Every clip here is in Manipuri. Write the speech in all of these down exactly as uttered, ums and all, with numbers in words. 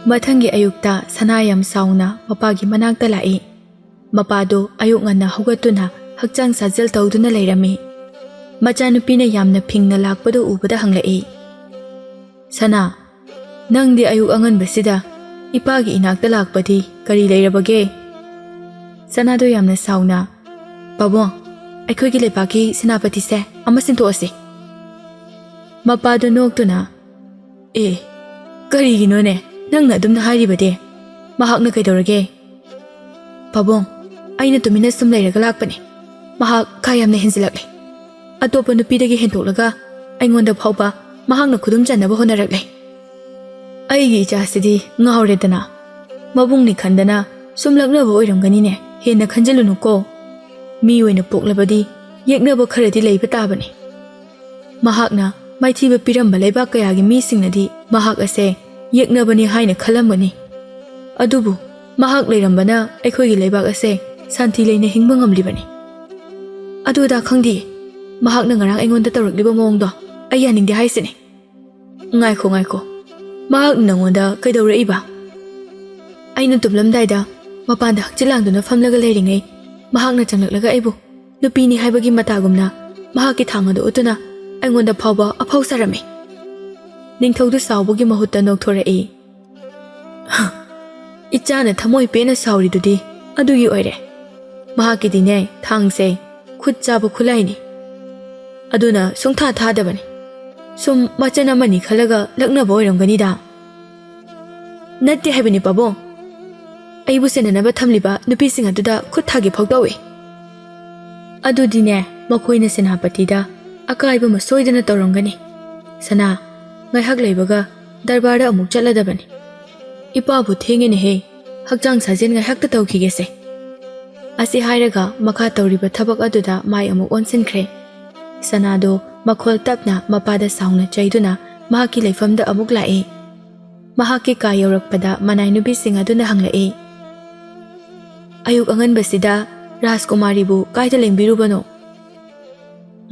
ꯃꯊꯪꯒꯤ ꯑꯌꯨꯛꯇ ꯁꯅꯥ ꯌꯥꯝ ꯁꯥꯎꯅ ꯃꯄꯥꯒꯤ ꯃꯅꯥꯛꯇ ꯂꯥꯛꯏ꯫ ꯃꯄꯥꯗꯨ ꯑꯌꯨꯛ ꯉꯟꯅ ꯍꯧꯒꯠꯇꯨꯅ ꯍꯛꯆꯥꯡ ꯁꯥꯖꯦꯜ ꯇꯧꯗꯨꯅ ꯂꯩꯔꯝꯃꯤ꯫ ꯃꯆꯥꯅꯨꯄꯤꯅ ꯌꯥꯝꯅ ꯐꯤꯡꯅ ꯂꯥꯛꯄꯗꯨ ꯎꯕꯗ ꯍꯪꯂꯛꯏ, "ꯁꯅꯥ, ꯅꯪꯗꯤ ꯑꯌꯨꯛ ꯑꯉꯟꯕꯁꯤꯗ ꯏꯄꯥꯒꯤ ꯏꯅꯥꯛꯇ ꯂꯥꯛꯄꯗꯤ ꯀꯔꯤ ꯂꯩꯔꯕꯒꯦ?" ꯁꯅꯥꯗꯨ ꯌꯥꯝꯅ ꯁꯥꯎꯅ, "ꯄꯥꯕꯨꯡ, ꯑꯩꯈꯣꯏꯒꯤ ꯂꯩꯕꯥꯛꯀꯤ ꯁꯦꯅꯥꯄꯇꯤꯁꯦ ꯑꯃ ꯁꯤꯟꯊꯣꯛꯑꯁꯤ꯫" ꯃꯄꯥꯗꯨ ꯅꯣꯛꯇꯨꯅ, "ꯑꯦ, ꯀꯔꯤꯒꯤꯅꯣꯅꯦ ꯅꯪꯅ ꯑꯗꯨꯝꯅ ꯍꯥꯏꯔꯤꯕꯗꯤ? ꯃꯍꯥꯛꯅ ꯀꯩꯗꯧꯔꯒꯦ?" "ꯄꯥꯕꯨꯡ, ꯑꯩꯅ ꯇꯨꯃꯤꯟꯅ ꯁꯨꯝ ꯂꯩꯔꯒ ꯂꯥꯛꯄꯅꯦ꯫ ꯃꯍꯥꯛ ꯀꯥ ꯌꯥꯝꯅ ꯍꯦꯟꯖꯤꯜꯂꯛꯂꯦ꯫ ꯑꯇꯣꯞꯄ ꯅꯨꯄꯤꯗꯒꯤ ꯍꯦꯟꯗꯣꯛꯂꯒ ꯑꯩꯉꯣꯟꯗ ꯐꯥꯎꯕ ꯃꯍꯥꯛꯅ ꯈꯨꯗꯨꯝ ꯆꯟꯅꯕ ꯍꯣꯠꯅꯔꯛꯂꯦ꯫ ꯑꯩꯒꯤ ꯏꯆꯥꯁꯤꯗꯤ ꯉꯥꯎꯔꯦꯗꯅ꯫ ꯃꯕꯨꯡꯅꯤ ꯈꯟꯗꯅ ꯁꯨꯝ ꯂꯛꯅꯕ ꯑꯣꯏꯔꯝꯒꯅꯤꯅꯦ꯫ ꯍꯦꯟꯅ ꯈꯟꯖꯤꯜꯂꯨꯅꯨꯀꯣ꯫ ꯃꯤ ꯑꯣꯏꯅ ꯄꯣꯛꯂꯕꯗꯤ ꯌꯦꯛꯅꯕ ꯈꯔꯗꯤ ꯂꯩꯕ ꯇꯥꯕꯅꯤ꯫ ꯃꯍꯥꯛꯅ ꯃꯥꯏꯊꯤꯕ ꯄꯤꯔꯝꯕ ꯂꯩꯕꯥꯛ ꯀꯌꯥꯒꯤ ꯃꯤꯁꯤꯡꯅꯗꯤ ꯃꯍꯥꯛ ꯑꯁꯦ ꯌꯦꯛꯅꯕꯅꯤ ꯍꯥꯏꯅ ꯈꯜꯂꯝꯒꯅꯤ꯫ ꯑꯗꯨꯕꯨ ꯃꯍꯥꯛ ꯂꯩꯔꯝꯕꯅ ꯑꯩꯈꯣꯏꯒꯤ ꯂꯩꯕꯥꯛ ꯑꯁꯦ ꯁꯥꯟꯇꯤ ꯂꯩꯅ ꯍꯤꯡꯕ ꯉꯝꯂꯤꯕꯅꯤ꯫ ꯑꯗꯨ ꯑꯗꯥ ꯈꯪꯗꯦ, ꯃꯍꯥꯛꯅ ꯉꯔꯥꯡ ꯑꯩꯉꯣꯟꯗ ꯇꯧꯔꯛꯂꯤꯕ ꯃꯑꯣꯡꯗꯣ ꯑꯩ ꯌꯥꯅꯤꯡꯗꯦ ꯍꯥꯏꯁꯤꯅꯤ꯫" "ꯉꯥꯏꯈꯣ, ꯉꯥꯏꯈꯣ꯫ ꯃꯍꯥꯛꯅ ꯅꯪꯉꯣꯟꯗ ꯀꯩꯗꯧꯔꯛꯏꯕ?" "ꯑꯩꯅ ꯇꯨꯝꯂꯝꯗꯥꯏꯗ ꯃꯄꯥꯟꯗ ꯍꯛꯆꯤꯠ ꯂꯥꯡꯗꯨꯅ ꯐꯝꯂꯒ ꯂꯩꯔꯤꯉꯩ ꯃꯍꯥꯛꯅ ꯆꯪꯂꯛꯂꯒ ꯑꯩꯕꯨ ꯅꯨꯄꯤꯅꯤ ꯍꯥꯏꯕꯒꯤ ꯃꯇꯥꯒꯨꯝꯅ ꯃꯍꯥꯛꯀꯤ ꯊꯥꯡ ꯑꯗꯨ ꯎꯠꯇꯨꯅ ꯑꯩꯉꯣꯟꯗ ꯐꯥꯎꯕ ꯑꯐꯥꯎ ꯁꯥꯔꯝꯃꯤ꯫" ꯅꯤꯡꯊꯧꯗꯨ ꯁꯥꯎꯕꯒꯤ ꯃꯍꯨꯠꯇ ꯅꯣꯛꯊꯣꯔꯛꯏ꯫ "ꯏꯆꯥꯅ ꯊꯃꯣꯏ ꯄꯦꯟꯅ ꯁꯥꯎꯔꯤꯗꯨꯗꯤ ꯑꯗꯨꯒꯤ ꯑꯣꯏꯔꯦ꯫ ꯃꯍꯥꯛꯀꯤꯗꯤꯅꯦ ꯊꯥꯡꯁꯦ ꯈꯨꯠ ꯆꯥꯕ ꯈꯨꯠꯂꯥꯏꯅꯤ꯫ ꯑꯗꯨꯅ ꯁꯨꯡꯊꯥ ꯊꯥꯗꯕꯅꯤ꯫ ꯁꯨꯝ ꯃꯆꯟ ꯑꯃꯅꯤ ꯈꯜꯂꯒ ꯂꯛꯅꯕ ꯑꯣꯏꯔꯝꯒꯅꯤꯗ꯫" "ꯅꯠꯇꯦ ꯍꯥꯏꯕꯅꯤ ꯄꯥꯕꯨꯡ꯫ ꯑꯩꯕꯨ ꯁꯦꯟꯅꯅꯕ ꯊꯝꯂꯤꯕ ꯅꯨꯄꯤꯁꯤꯡ ꯑꯗꯨꯗ ꯈꯨꯠ ꯊꯥꯒꯦ ꯐꯥꯎ ꯇꯧꯏ꯫" "ꯑꯗꯨꯗꯤꯅꯦ ꯃꯈꯣꯏꯅ ꯁꯦꯅꯥꯄꯇꯤꯗ ꯑꯀꯥꯏꯕ ꯑꯃ ꯁꯣꯏꯗꯅ ꯇꯧꯔꯝꯒꯅꯤ꯫ ꯁꯅꯥ, ꯉꯥꯏꯍꯥꯛ ꯂꯩꯕꯒ ꯗꯔꯕꯥꯔꯗ ꯑꯃꯨꯛ ꯆꯠꯂꯗꯕꯅꯤ꯫ ꯏꯄꯥꯕꯨ ꯊꯦꯡꯉꯦꯅꯦꯍꯦ, ꯍꯛꯆꯥꯡ ꯁꯥꯖꯦꯜ ꯉꯥꯏꯍꯥꯛꯇ ꯇꯧꯈꯤꯒꯦꯁꯦ꯫" ꯑꯁꯤ ꯍꯥꯏꯔꯒ ꯃꯈꯥ ꯇꯧꯔꯤꯕ ꯊꯕꯛ ꯑꯗꯨꯗ ꯃꯥꯏ ꯑꯃꯨꯛ ꯑꯣꯟꯁꯤꯟꯈ꯭ꯔꯦ꯫ ꯁꯅꯥꯗꯣ ꯃꯈꯣꯜ ꯇꯞꯅ ꯃꯄꯥꯗ ꯁꯥꯎꯅ ꯆꯩꯗꯨꯅ ꯃꯍꯥꯛꯀꯤ ꯂꯩꯐꯝꯗ ꯑꯃꯨꯛ ꯂꯥꯛꯏ꯫ ꯃꯍꯥꯛꯀꯤ ꯀꯥ ꯌꯧꯔꯛꯄꯗ ꯃꯅꯥꯏ ꯅꯨꯄꯤꯁꯤꯡ ꯑꯗꯨꯅ ꯍꯪꯂꯛꯏ, "ꯑꯌꯨꯛ ꯑꯉꯟꯕꯁꯤꯗ ꯔꯥꯖꯀꯨꯃꯥꯔꯤꯕꯨ ꯀꯥꯏꯗ ꯂꯦꯡꯕꯤꯔꯨꯕꯅꯣ?"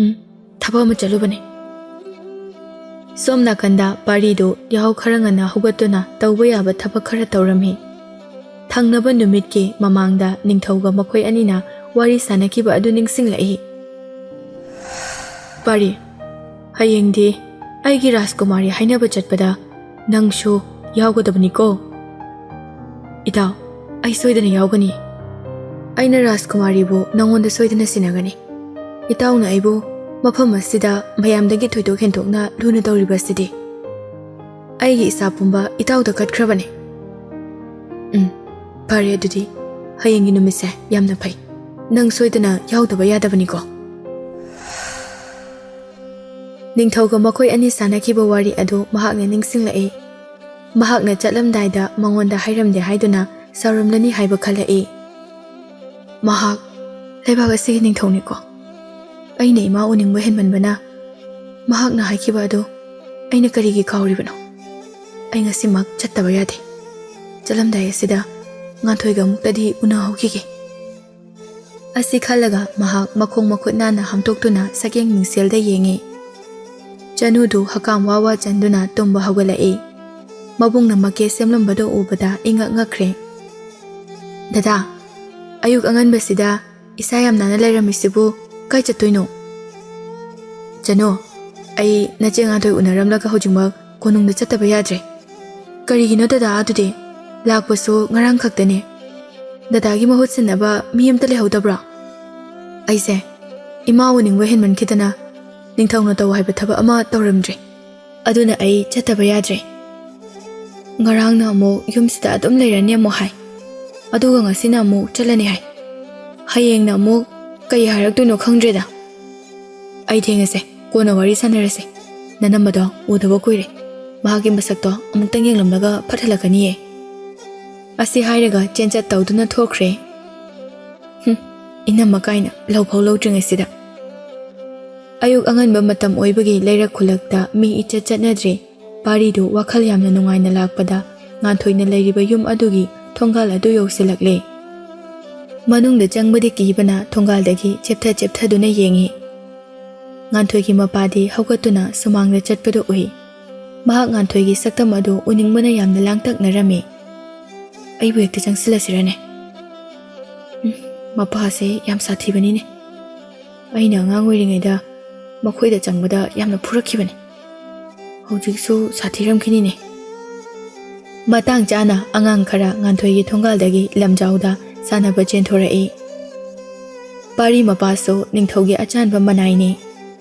"ꯎꯝ, ꯊꯕꯛ ꯑꯃ ꯆꯠꯂꯨꯕꯅꯦ꯫" ꯁꯣꯝ ꯅꯥꯀꯟꯗ ꯄꯥꯔꯤꯗꯨ ꯌꯥꯍꯧ ꯈꯔ ꯉꯟꯅ ꯍꯧꯒꯠꯇꯨꯅ ꯇꯧꯕ ꯌꯥꯕ ꯊꯕꯛ ꯈꯔ ꯇꯧꯔꯝꯃꯤ꯫ ꯊꯪꯅꯕ ꯅꯨꯃꯤꯠꯀꯤ ꯃꯃꯥꯡꯗ ꯅꯤꯡꯊꯧꯒ ꯃꯈꯣꯏ ꯑꯅꯤꯅ ꯋꯥꯔꯤ ꯁꯥꯟꯅꯈꯤꯕ ꯑꯗꯨ ꯅꯤꯡꯁꯤꯡꯂꯛꯏ꯫ "ꯄꯥꯔꯤ, ꯍꯌꯦꯡꯗꯤ ꯑꯩꯒꯤ ꯔꯥꯖꯀꯨꯃꯥꯔꯤ ꯍꯥꯏꯅꯕ ꯆꯠꯄꯗ ꯅꯪꯁꯨ ꯌꯥꯎꯒꯗꯕꯅꯤꯀꯣ?" "ꯏꯇꯥꯎ, ꯑꯩ ꯁꯣꯏꯗꯅ ꯌꯥꯎꯒꯅꯤ꯫ ꯑꯩꯅ ꯔꯥꯖꯀꯨꯃꯥꯔꯤꯕꯨ ꯅꯉꯣꯟꯗ ꯁꯣꯏꯗꯅ ꯁꯤꯟꯅꯒꯅꯤ꯫ ꯏꯇꯥꯎꯅ ꯑꯩꯕꯨ ꯃꯐꯝ ꯑꯁꯤꯗ ꯃꯌꯥꯝꯗꯒꯤ ꯊꯣꯏꯗꯣꯛ ꯍꯦꯟꯗꯣꯛꯅ ꯂꯨꯅ ꯇꯧꯔꯤꯕꯁꯤꯗꯤ꯫ ꯑꯩꯒꯤ ꯏꯁꯥ ꯄꯨꯝꯕ ꯏꯇꯥꯎꯗ ꯀꯠꯈ꯭ꯔꯕꯅꯤ꯫" "ꯎꯝ, ꯐꯔꯦ ꯑꯗꯨꯗꯤ꯫ ꯍꯌꯦꯡꯒꯤ ꯅꯨꯃꯤꯠꯁꯦ ꯌꯥꯝꯅ ꯐꯩ꯫ ꯅꯪ ꯁꯣꯏꯗꯅ ꯌꯥꯎꯗꯕ ꯌꯥꯗꯕꯅꯤꯀꯣ꯫" ꯅꯤꯡꯊꯧꯒ ꯃꯈꯣꯏ ꯑꯅꯤ ꯁꯥꯟꯅꯈꯤꯕ ꯋꯥꯔꯤ ꯑꯗꯨ ꯃꯍꯥꯛꯅ ꯅꯤꯡꯁꯤꯡꯂꯛꯏ꯫ ꯃꯍꯥꯛꯅ ꯆꯠꯂꯝꯗꯥꯏꯗ ꯃꯉꯣꯟꯗ ꯍꯥꯏꯔꯝꯗꯦ ꯍꯥꯏꯗꯨꯅ ꯁꯥꯎꯔꯝꯂꯅꯤ ꯍꯥꯏꯕ ꯈꯜꯂꯛꯏ꯫ "ꯃꯍꯥꯛ ꯂꯩꯕꯥꯛ ꯑꯁꯤꯒꯤ ꯅꯤꯡꯊꯧꯅꯤꯀꯣ꯫ ꯑꯩꯅ ꯏꯃꯥ ꯎꯅꯤꯡꯕ ꯍꯦꯟꯃꯟꯕꯅ ꯃꯍꯥꯛꯅ ꯍꯥꯏꯈꯤꯕ ꯑꯗꯨ ꯑꯩꯅ ꯀꯔꯤꯒꯤ ꯀꯥꯎꯔꯤꯕꯅꯣ? ꯑꯩ ꯉꯁꯤꯃꯛ ꯆꯠꯇꯕ ꯌꯥꯗꯦ꯫ ꯆꯠꯂꯝꯗꯥꯏ ꯑꯁꯤꯗ ꯉꯥꯟꯊꯣꯏꯒ ꯑꯃꯨꯛꯇꯗꯤ ꯎꯅꯍꯧꯈꯤꯒꯦ꯫" ꯑꯁꯤ ꯈꯜꯂꯒ ꯃꯍꯥꯛ ꯃꯈꯣꯡ ꯃꯈꯨꯠ ꯅꯥꯟꯅ ꯍꯥꯝꯗꯣꯛꯇꯨꯅ ꯁꯛꯌꯦꯡ ꯃꯤꯡꯁꯦꯜꯗ ꯌꯦꯡꯉꯤ꯫ ꯆꯅꯨꯗꯨ ꯍꯀꯥꯝ ꯋꯥ ꯋꯥ ꯆꯟꯗꯨꯅ ꯇꯨꯝꯕ ꯍꯧꯒꯠꯂꯛꯏ꯫ ꯃꯕꯨꯡꯅ ꯃꯀꯦ ꯁꯦꯝꯂꯝꯕꯗꯨ ꯎꯕꯗ ꯏꯉꯛ ꯉꯛꯈ꯭ꯔꯦ꯫ "ꯗꯗꯥ, ꯑꯌꯨꯛ ꯑꯉꯟꯕꯁꯤꯗ ꯏꯁꯥ ꯌꯥꯝ ꯅꯥꯟꯅ ꯂꯩꯔꯝꯃꯤꯁꯤꯕꯨ ꯀꯥꯏ ꯆꯠꯇꯣꯏꯅꯣ?" "ꯆꯅꯨ, ꯑꯩ ꯅꯆꯦ ꯉꯥꯟꯊꯣꯏ ꯎꯅꯔꯝꯂꯒ ꯍꯧꯖꯤꯛꯃꯛ ꯀꯣꯅꯨꯡꯗ ꯆꯠꯇꯕ ꯌꯥꯗ꯭ꯔꯦ꯫" "ꯀꯔꯤꯒꯤꯅꯣ ꯗꯗꯥ ꯑꯗꯨꯗꯤ? ꯂꯥꯛꯄꯁꯨ ꯉꯔꯥꯡ ꯈꯛꯇꯅꯦ꯫ ꯗꯗꯥꯒꯤ ꯃꯍꯨꯠ ꯁꯤꯟꯅꯕ ꯃꯤ ꯑꯝꯇ ꯂꯩꯍꯧꯗꯕ꯭ꯔꯣ?" "ꯑꯩꯁꯦ ꯏꯃꯥ ꯎꯅꯤꯡꯕ ꯍꯦꯟꯃꯟꯈꯤꯗꯅ ꯅꯤꯡꯊꯧꯅ ꯇꯧ ꯍꯥꯏꯕ ꯊꯕꯛ ꯑꯃ ꯇꯧꯔꯝꯗ꯭ꯔꯦ꯫ ꯑꯗꯨꯅ ꯑꯩ ꯆꯠꯇꯕ ꯌꯥꯗ꯭ꯔꯦ꯫ ꯉꯔꯥꯡꯅ ꯑꯃꯨꯛ ꯌꯨꯝꯁꯤꯗ ꯑꯗꯨꯝ ꯂꯩꯔꯅꯤ ꯑꯃꯨꯛ ꯍꯥꯏ, ꯑꯗꯨꯒ ꯉꯁꯤꯅ ꯑꯃꯨꯛ ꯆꯠꯂꯅꯤ ꯍꯥꯏ꯫ ꯍꯌꯦꯡꯅ ꯑꯃꯨꯛ ꯀꯩ ꯍꯥꯏꯔꯛꯇꯣꯏꯅꯣ ꯈꯪꯗ꯭ꯔꯦꯗ꯫ ꯑꯩ ꯊꯦꯡꯉꯁꯦ, ꯀꯣꯟꯅ ꯋꯥꯔꯤ ꯁꯥꯟꯅꯔꯁꯦ꯫ ꯅꯅꯝꯃꯗꯣ ꯎꯗꯕ ꯀꯨꯏꯔꯦ꯫ ꯃꯍꯥꯛꯀꯤ ꯃꯁꯛꯇꯣ ꯑꯃꯨꯛꯇꯪ ꯌꯦꯡꯂꯝꯂꯒ ꯐꯠ ꯍꯜꯂꯛꯀꯅꯤꯌꯦ꯫" ꯑꯁꯤ ꯍꯥꯏꯔꯒ ꯆꯦꯟꯆꯠ ꯇꯧꯗꯨꯅ ꯊꯣꯛꯈ꯭ꯔꯦ꯫ ꯍꯨꯝ, ꯏꯅꯝꯃ ꯀꯥꯏꯅ ꯂꯧꯐꯥꯎ ꯂꯧꯗ꯭ꯔꯤꯉꯩꯁꯤꯗ꯫ ꯑꯌꯨꯛ ꯑꯉꯟꯕ ꯃꯇꯝ ꯑꯣꯏꯕꯒꯤ ꯂꯩꯔꯛ ꯈꯨꯜꯂꯛꯇ ꯃꯤ ꯏꯆꯠ ꯆꯠꯅꯗ꯭ꯔꯦ꯫ ꯄꯥꯔꯤꯗꯨ ꯋꯥꯈꯜ ꯌꯥꯝꯅ ꯅꯨꯡꯉꯥꯏꯅ ꯂꯥꯛꯄꯗ ꯉꯥꯟꯊꯣꯏꯅ ꯂꯩꯔꯤꯕ ꯌꯨꯝ ꯑꯗꯨꯒꯤ ꯊꯣꯡꯒꯥꯜ ꯑꯗꯨ ꯌꯧꯁꯤꯜꯂꯛꯂꯦ꯫ ꯃꯅꯨꯡꯗ ꯆꯪꯕꯗꯤ ꯀꯤꯕꯅ ꯊꯣꯡꯒꯥꯜꯗꯒꯤ ꯆꯦꯞꯊ ꯆꯦꯞꯊꯗꯨꯅ ꯌꯦꯡꯉꯤ꯫ ꯉꯥꯟꯊꯣꯏꯒꯤ ꯃꯄꯥꯗꯤ ꯍꯧꯒꯠꯇꯨꯅ ꯁꯨꯃꯥꯡꯗ ꯆꯠꯄꯗꯨ ꯎꯏ꯫ ꯃꯍꯥꯛ ꯉꯥꯟꯊꯣꯏꯒꯤ ꯁꯛꯇꯝ ꯑꯗꯨ ꯎꯅꯤꯡꯕꯅ ꯌꯥꯝꯅ ꯂꯥꯡꯇꯛꯅꯔꯝꯃꯤ꯫ "ꯑꯩꯕꯨ ꯍꯦꯛꯇ ꯆꯪꯁꯤꯜꯂꯁꯤꯔꯅꯦ? ꯎꯝ, ꯃꯄꯥꯁꯦ ꯌꯥꯝ ꯁꯥꯊꯤꯕꯅꯤꯅꯦ꯫ ꯑꯩꯅ ꯑꯉꯥꯡ ꯑꯣꯏꯔꯤꯉꯩꯗ ꯃꯈꯣꯏꯗ ꯆꯪꯕꯗ ꯌꯥꯝꯅ ꯐꯨꯔꯛꯈꯤꯕꯅꯤ꯫ ꯍꯧꯖꯤꯛꯁꯨ ꯁꯥꯊꯤꯔꯝꯈꯤꯅꯤꯅꯦ꯫" ꯃꯇꯥꯡ ꯆꯥꯅ ꯑꯉꯥꯡ ꯈꯔ ꯉꯥꯟꯊꯣꯏꯒꯤ ꯊꯣꯡꯒꯥꯜꯗꯒꯤ ꯂꯝꯖꯥꯎꯗ ꯁꯥꯟꯅꯕ ꯆꯦꯟꯊꯣꯔꯛꯏ꯫ ꯄꯥꯔꯤ ꯃꯄꯥꯁꯨ ꯅꯤꯡꯊꯧꯒꯤ ꯑꯆꯥꯟꯕ ꯃꯅꯥꯏꯅꯤ꯫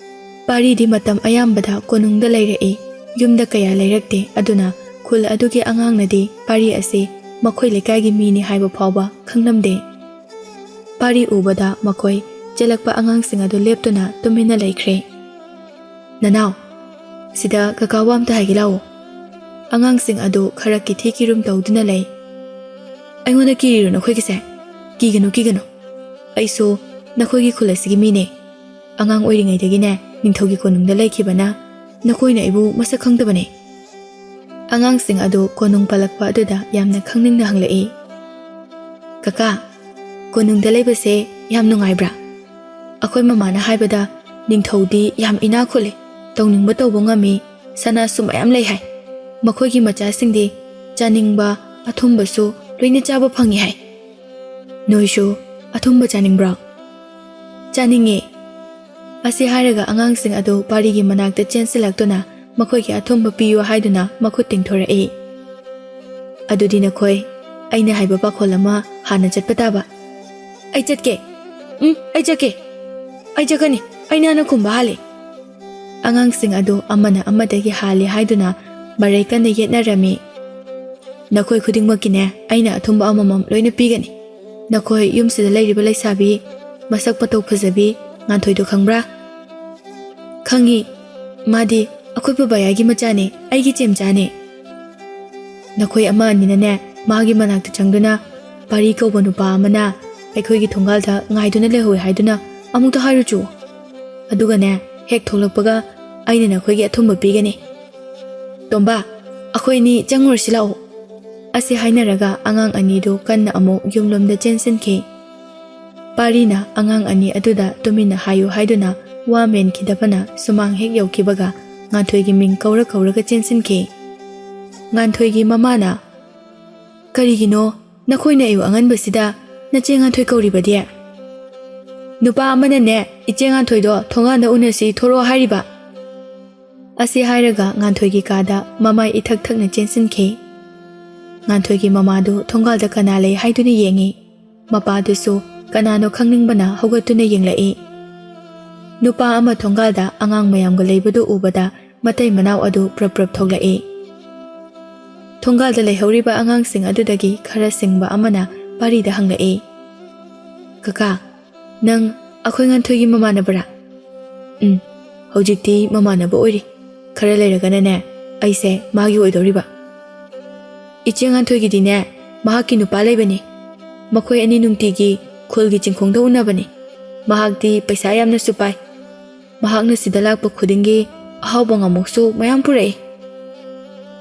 ꯄꯥꯔꯤꯗꯤ ꯃꯇꯝ ꯑꯌꯥꯝꯕꯗ ꯀꯣꯅꯨꯡꯗ ꯂꯩꯔꯛꯏ꯫ ꯌꯨꯝꯗ ꯀꯌꯥ ꯂꯩꯔꯛꯇꯦ, ꯑꯗꯨꯅ ꯈꯨꯜ ꯑꯗꯨꯒꯤ ꯑꯉꯥꯡꯅꯗꯤ ꯄꯥꯔꯤ ꯑꯁꯤ ꯃꯈꯣꯏ ꯂꯩꯀꯥꯏꯒꯤ ꯃꯤꯅꯤ ꯍꯥꯏꯕ ꯐꯥꯎꯕ ꯈꯪꯂꯝꯗꯦ꯫ ꯄꯥꯔꯤ ꯎꯕꯗ ꯃꯈꯣꯏ ꯆꯦꯜꯂꯛꯄ ꯑꯉꯥꯡꯁꯤꯡ ꯑꯗꯨ ꯂꯦꯞꯇꯨꯅ ꯇꯨꯃꯤꯟꯅ ꯂꯩꯈ꯭ꯔꯦ꯫ "ꯅꯅꯥꯎ, ꯁꯤꯗ ꯀꯀꯥꯕꯨ ꯑꯝꯇ ꯍꯥꯏꯒꯦ ꯂꯥꯛꯑꯣ꯫" ꯑꯉꯥꯡꯁꯤꯡ ꯑꯗꯨ ꯈꯔ ꯀꯤꯊꯤ ꯀꯤꯔꯨꯝ ꯇꯧꯗꯨꯅ ꯂꯩ꯫ "ꯑꯩꯉꯣꯟꯗ ꯀꯤꯔꯤꯔꯣ ꯅꯈꯣꯏꯒꯤꯁꯦ? ꯀꯤꯒꯅꯨ, ꯀꯤꯒꯅꯨ꯫ ꯑꯩꯁꯨ ꯅꯈꯣꯏꯒꯤ ꯈꯨꯜ ꯑꯁꯤꯒꯤ ꯃꯤꯅꯦ꯫ ꯑꯉꯥꯡ ꯑꯣꯏꯔꯤꯉꯩꯗꯒꯤꯅꯦ ꯅꯤꯡꯊꯧꯒꯤ ꯀꯣꯅꯨꯡꯗ ꯂꯩꯈꯤꯕꯅ ꯅꯈꯣꯏꯅ ꯑꯩꯕꯨ ꯃꯁꯛ ꯈꯪꯗꯕꯅꯦ꯫" ꯑꯉꯥꯡꯁꯤꯡ ꯑꯗꯨ ꯀꯣꯅꯨꯡ ꯄꯜꯂꯛꯄ ꯑꯗꯨꯗ ꯌꯥꯝꯅ ꯈꯪꯅꯤꯡꯅ ꯍꯪꯂꯛꯏ꯫ "ꯀꯀꯥ, ꯀꯣꯅꯨꯡꯗ ꯂꯩꯕꯁꯦ ꯌꯥꯝ ꯅꯨꯡꯉꯥꯏꯕ꯭ꯔꯥ? ꯑꯩꯈꯣꯏ ꯃꯃꯥꯅ ꯍꯥꯏꯕꯗ ꯅꯤꯡꯊꯧꯗꯤ ꯌꯥꯝ ꯏꯅꯥꯛ ꯈꯨꯜꯂꯤ, ꯇꯧꯅꯤꯡꯕ ꯇꯧꯕ ꯉꯝꯃꯤ, ꯁꯅꯥꯁꯨ ꯃꯌꯥꯝ ꯂꯩ ꯍꯥꯏ꯫ ꯃꯈꯣꯏꯒꯤ ꯃꯆꯥꯁꯤꯡꯗꯤ ꯆꯥꯅꯤꯡꯕ ꯑꯊꯨꯝꯕꯁꯨ ꯂꯣꯏꯅ ꯆꯥꯕ ꯐꯪꯉꯤ ꯍꯥꯏ꯫ ꯅꯣꯏꯁꯨ ꯑꯊꯨꯝꯕ ꯆꯥꯅꯤꯡꯕ꯭ꯔꯣ?" "ꯆꯥꯅꯤꯡꯉꯦ꯫" ꯑꯁꯤ ꯍꯥꯏꯔꯒ ꯑꯉꯥꯡꯁꯤꯡ ꯑꯗꯨ ꯄꯥꯔꯤꯒꯤ ꯃꯅꯥꯛꯇ ꯆꯦꯟꯁꯤꯜꯂꯛꯇꯨꯅ ꯃꯈꯣꯏꯒꯤ ꯑꯊꯨꯝꯕ ꯄꯤꯌꯨ ꯍꯥꯏꯗꯨꯅ ꯃꯈꯨꯠ ꯇꯤꯡꯊꯣꯔꯛꯏ꯫ "ꯑꯗꯨꯗꯤ ꯅꯈꯣꯏ ꯑꯩꯅ ꯍꯥꯏꯕ ꯄꯥꯈꯣꯜ ꯑꯃ ꯍꯥꯟꯅ ꯆꯠꯄ ꯇꯥꯕ꯫" "ꯑꯩ ꯆꯠꯀꯦ꯫ ꯎꯝ, ꯑꯩ ꯆꯠꯀꯦ꯫ ꯑꯩ ꯆꯠꯀꯅꯤ꯫ ꯑꯩꯅ ꯍꯥꯟꯅ ꯈꯨꯝꯕ ꯍꯥꯜꯂꯤ꯫" ꯑꯉꯥꯡꯁꯤꯡ ꯑꯗꯨ ꯑꯃꯅ ꯑꯃꯗꯒꯤ ꯍꯥꯜꯂꯤ ꯍꯥꯏꯗꯨꯅ ꯃꯔꯩ ꯀꯟꯅ ꯌꯦꯠꯅꯔꯝꯃꯤ꯫ "ꯅꯈꯣꯏ ꯈꯨꯗꯤꯡꯃꯛꯀꯤꯅꯦ ꯑꯩꯅ ꯑꯊꯨꯝꯕ ꯑꯃꯃꯝ ꯂꯣꯏꯅ ꯄꯤꯒꯅꯤ꯫ ꯅꯈꯣꯏ ꯌꯨꯝꯁꯤꯗ ꯂꯩꯔꯤꯕ ꯂꯩꯁꯥꯕꯤ ꯃꯁꯛ ꯃꯇꯧ ꯐꯖꯕꯤ ꯉꯥꯟꯊꯣꯏꯗꯣ ꯈꯪꯕ꯭ꯔꯥ?" "ꯈꯪꯉꯤ꯫ ꯃꯥꯗꯤ ꯑꯩꯈꯣꯏ ꯄꯕꯥꯌꯥꯒꯤ ꯃꯆꯥꯅꯦ, ꯑꯩꯒꯤ ꯆꯦꯝꯆꯥꯅꯦ꯫" "ꯅꯈꯣꯏ ꯑꯃ ꯑꯅꯤꯅꯅꯦ ꯃꯥꯒꯤ ꯃꯅꯥꯛꯇ ꯆꯪꯗꯨꯅ ꯄꯥꯔꯤ ꯀꯧꯕ ꯅꯨꯄꯥ ꯑꯃꯅ ꯑꯩꯈꯣꯏꯒꯤ ꯊꯣꯡꯒꯥꯜꯗ ꯉꯥꯏꯗꯨꯅ ꯂꯩꯍꯧꯋꯦ ꯍꯥꯏꯗꯨꯅ ꯑꯃꯨꯛꯇ ꯍꯥꯏꯔꯨꯆꯣ꯫ ꯑꯗꯨꯒꯅꯦ ꯍꯦꯛ ꯊꯣꯛꯂꯛꯄꯒ ꯑꯩꯅ ꯅꯈꯣꯏꯒꯤ ꯑꯊꯨꯝꯕ ꯄꯤꯒꯅꯤ꯫ ꯇꯣꯝꯕ, ꯑꯩꯈꯣꯏ ꯑꯅꯤ ꯆꯪꯉꯨꯔꯁꯤ ꯂꯥꯛꯑꯣ꯫" ꯑꯁꯤ ꯍꯥꯏꯅꯔꯒ ꯑꯉꯥꯡ ꯑꯅꯤꯗꯨ ꯀꯟꯅ ꯑꯃꯨꯛ ꯌꯨꯝꯂꯣꯝꯗ ꯆꯦꯟꯁꯤꯟꯈꯤ꯫ ꯄꯥꯔꯤꯅ ꯑꯉꯥꯡ ꯑꯅꯤ ꯑꯗꯨꯗ ꯇꯨꯃꯤꯟꯅ ꯍꯥꯏꯌꯨ ꯍꯥꯏꯗꯨꯅ ꯋꯥ ꯃꯦꯟꯈꯤꯗꯕꯅ ꯁꯨꯃꯥꯡ ꯍꯦꯛ ꯌꯧꯈꯤꯕꯒ ꯉꯥꯟꯊꯣꯏꯒꯤ ꯃꯤꯡ ꯀꯧꯔ ꯀꯧꯔꯒ ꯆꯦꯟꯁꯤꯟꯈꯤ꯫ ꯉꯥꯟꯊꯣꯏꯒꯤ ꯃꯃꯥꯅ, "ꯀꯔꯤꯒꯤꯅꯣ ꯅꯈꯣꯏꯅ ꯑꯌꯨꯛ ꯑꯉꯟꯕꯁꯤꯗ ꯅꯆꯦ ꯉꯥꯟꯊꯣꯏ ꯀꯧꯔꯤꯕꯗꯤ? ꯅꯨꯄꯥ ꯑꯃꯅꯅꯦ ꯏꯆꯦ ꯉꯥꯟꯊꯣꯏꯗꯣ ꯊꯣꯡꯒꯥꯟꯗ ꯎꯅꯁꯤ ꯊꯣꯔꯛꯑꯣ ꯍꯥꯏꯔꯤꯕ"꯫ ꯑꯁꯤ ꯍꯥꯏꯔꯒ ꯉꯥꯟꯊꯣꯏꯒꯤ ꯀꯥꯗ ꯃꯃꯥꯏ ꯏꯊꯛ ꯊꯛꯅ ꯆꯦꯟꯁꯤꯟꯈꯤ꯫ ꯉꯥꯟꯊꯣꯏꯒꯤ ꯃꯃꯥꯗꯨ ꯊꯣꯡꯒꯥꯜꯗ ꯀꯅꯥ ꯂꯩ ꯍꯥꯏꯗꯨꯅ ꯌꯦꯡꯉꯤ꯫ ꯃꯄꯥꯗꯨꯁꯨ ꯀꯅꯥꯅꯣ ꯈꯪꯅꯤꯡꯕꯅ ꯍꯧꯒꯠꯇꯨꯅ ꯌꯦꯡꯂꯛꯏ꯫ ꯅꯨꯄꯥ ꯑꯃ ꯊꯣꯡꯒꯥꯜꯗ ꯑꯉꯥꯡ ꯃꯌꯥꯝꯒ ꯂꯩꯕꯗꯨ ꯎꯕꯗ ꯃꯇꯩ ꯃꯅꯥꯎ ꯑꯗꯨ ꯄ꯭ꯔꯞ ꯄ꯭ꯔꯞ ꯊꯣꯛꯂꯛꯏ꯫ ꯊꯣꯡꯒꯥꯜꯗ ꯂꯩꯍꯧꯔꯤꯕ ꯑꯉꯥꯡꯁꯤꯡ ꯑꯗꯨꯗꯒꯤ ꯈꯔ ꯁꯤꯡꯕ ꯑꯃꯅ ꯄꯥꯔꯤꯗ ꯍꯪꯂꯛꯏ, "ꯀꯀꯥ, ꯅꯪ ꯑꯩꯈꯣꯏ ꯉꯥꯟꯊꯣꯏꯒꯤ ꯃꯃꯥꯟꯅꯕꯔꯥ?" "ꯎꯝ, ꯍꯧꯖꯤꯛꯇꯤ ꯃꯃꯥꯟꯅꯕ ꯑꯣꯏꯔꯤ꯫ ꯈꯔ ꯂꯩꯔꯒꯅꯅꯦ, ꯑꯩꯁꯦ ꯃꯥꯒꯤ ꯑꯣꯏꯗꯧꯔꯤꯕ꯫ ꯏꯆꯦ ꯉꯥꯟꯊꯣꯏꯒꯤꯗꯤꯅꯦ, ꯃꯍꯥꯛꯀꯤ ꯅꯨꯄꯥ ꯂꯩꯕꯅꯤ꯫ ꯃꯈꯣꯏ ꯑꯅꯤ ꯅꯨꯡꯇꯤꯒꯤ ꯈꯨꯜꯒꯤ ꯆꯤꯡꯈꯣꯡꯗ ꯎꯅꯕꯅꯤ꯫ ꯃꯍꯥꯛꯇꯤ ꯄꯩꯁꯥ ꯌꯥꯝꯅꯁꯨ ꯄꯥꯏ꯫ ꯃꯍꯥꯛꯅ ꯁꯤꯗ ꯂꯥꯛꯄ ꯈꯨꯗꯤꯡꯒꯤ ꯑꯍꯥꯎꯕ ꯉꯥꯃꯣꯛꯁꯨ ꯃꯌꯥꯝ ꯄꯨꯔꯛꯏ"꯫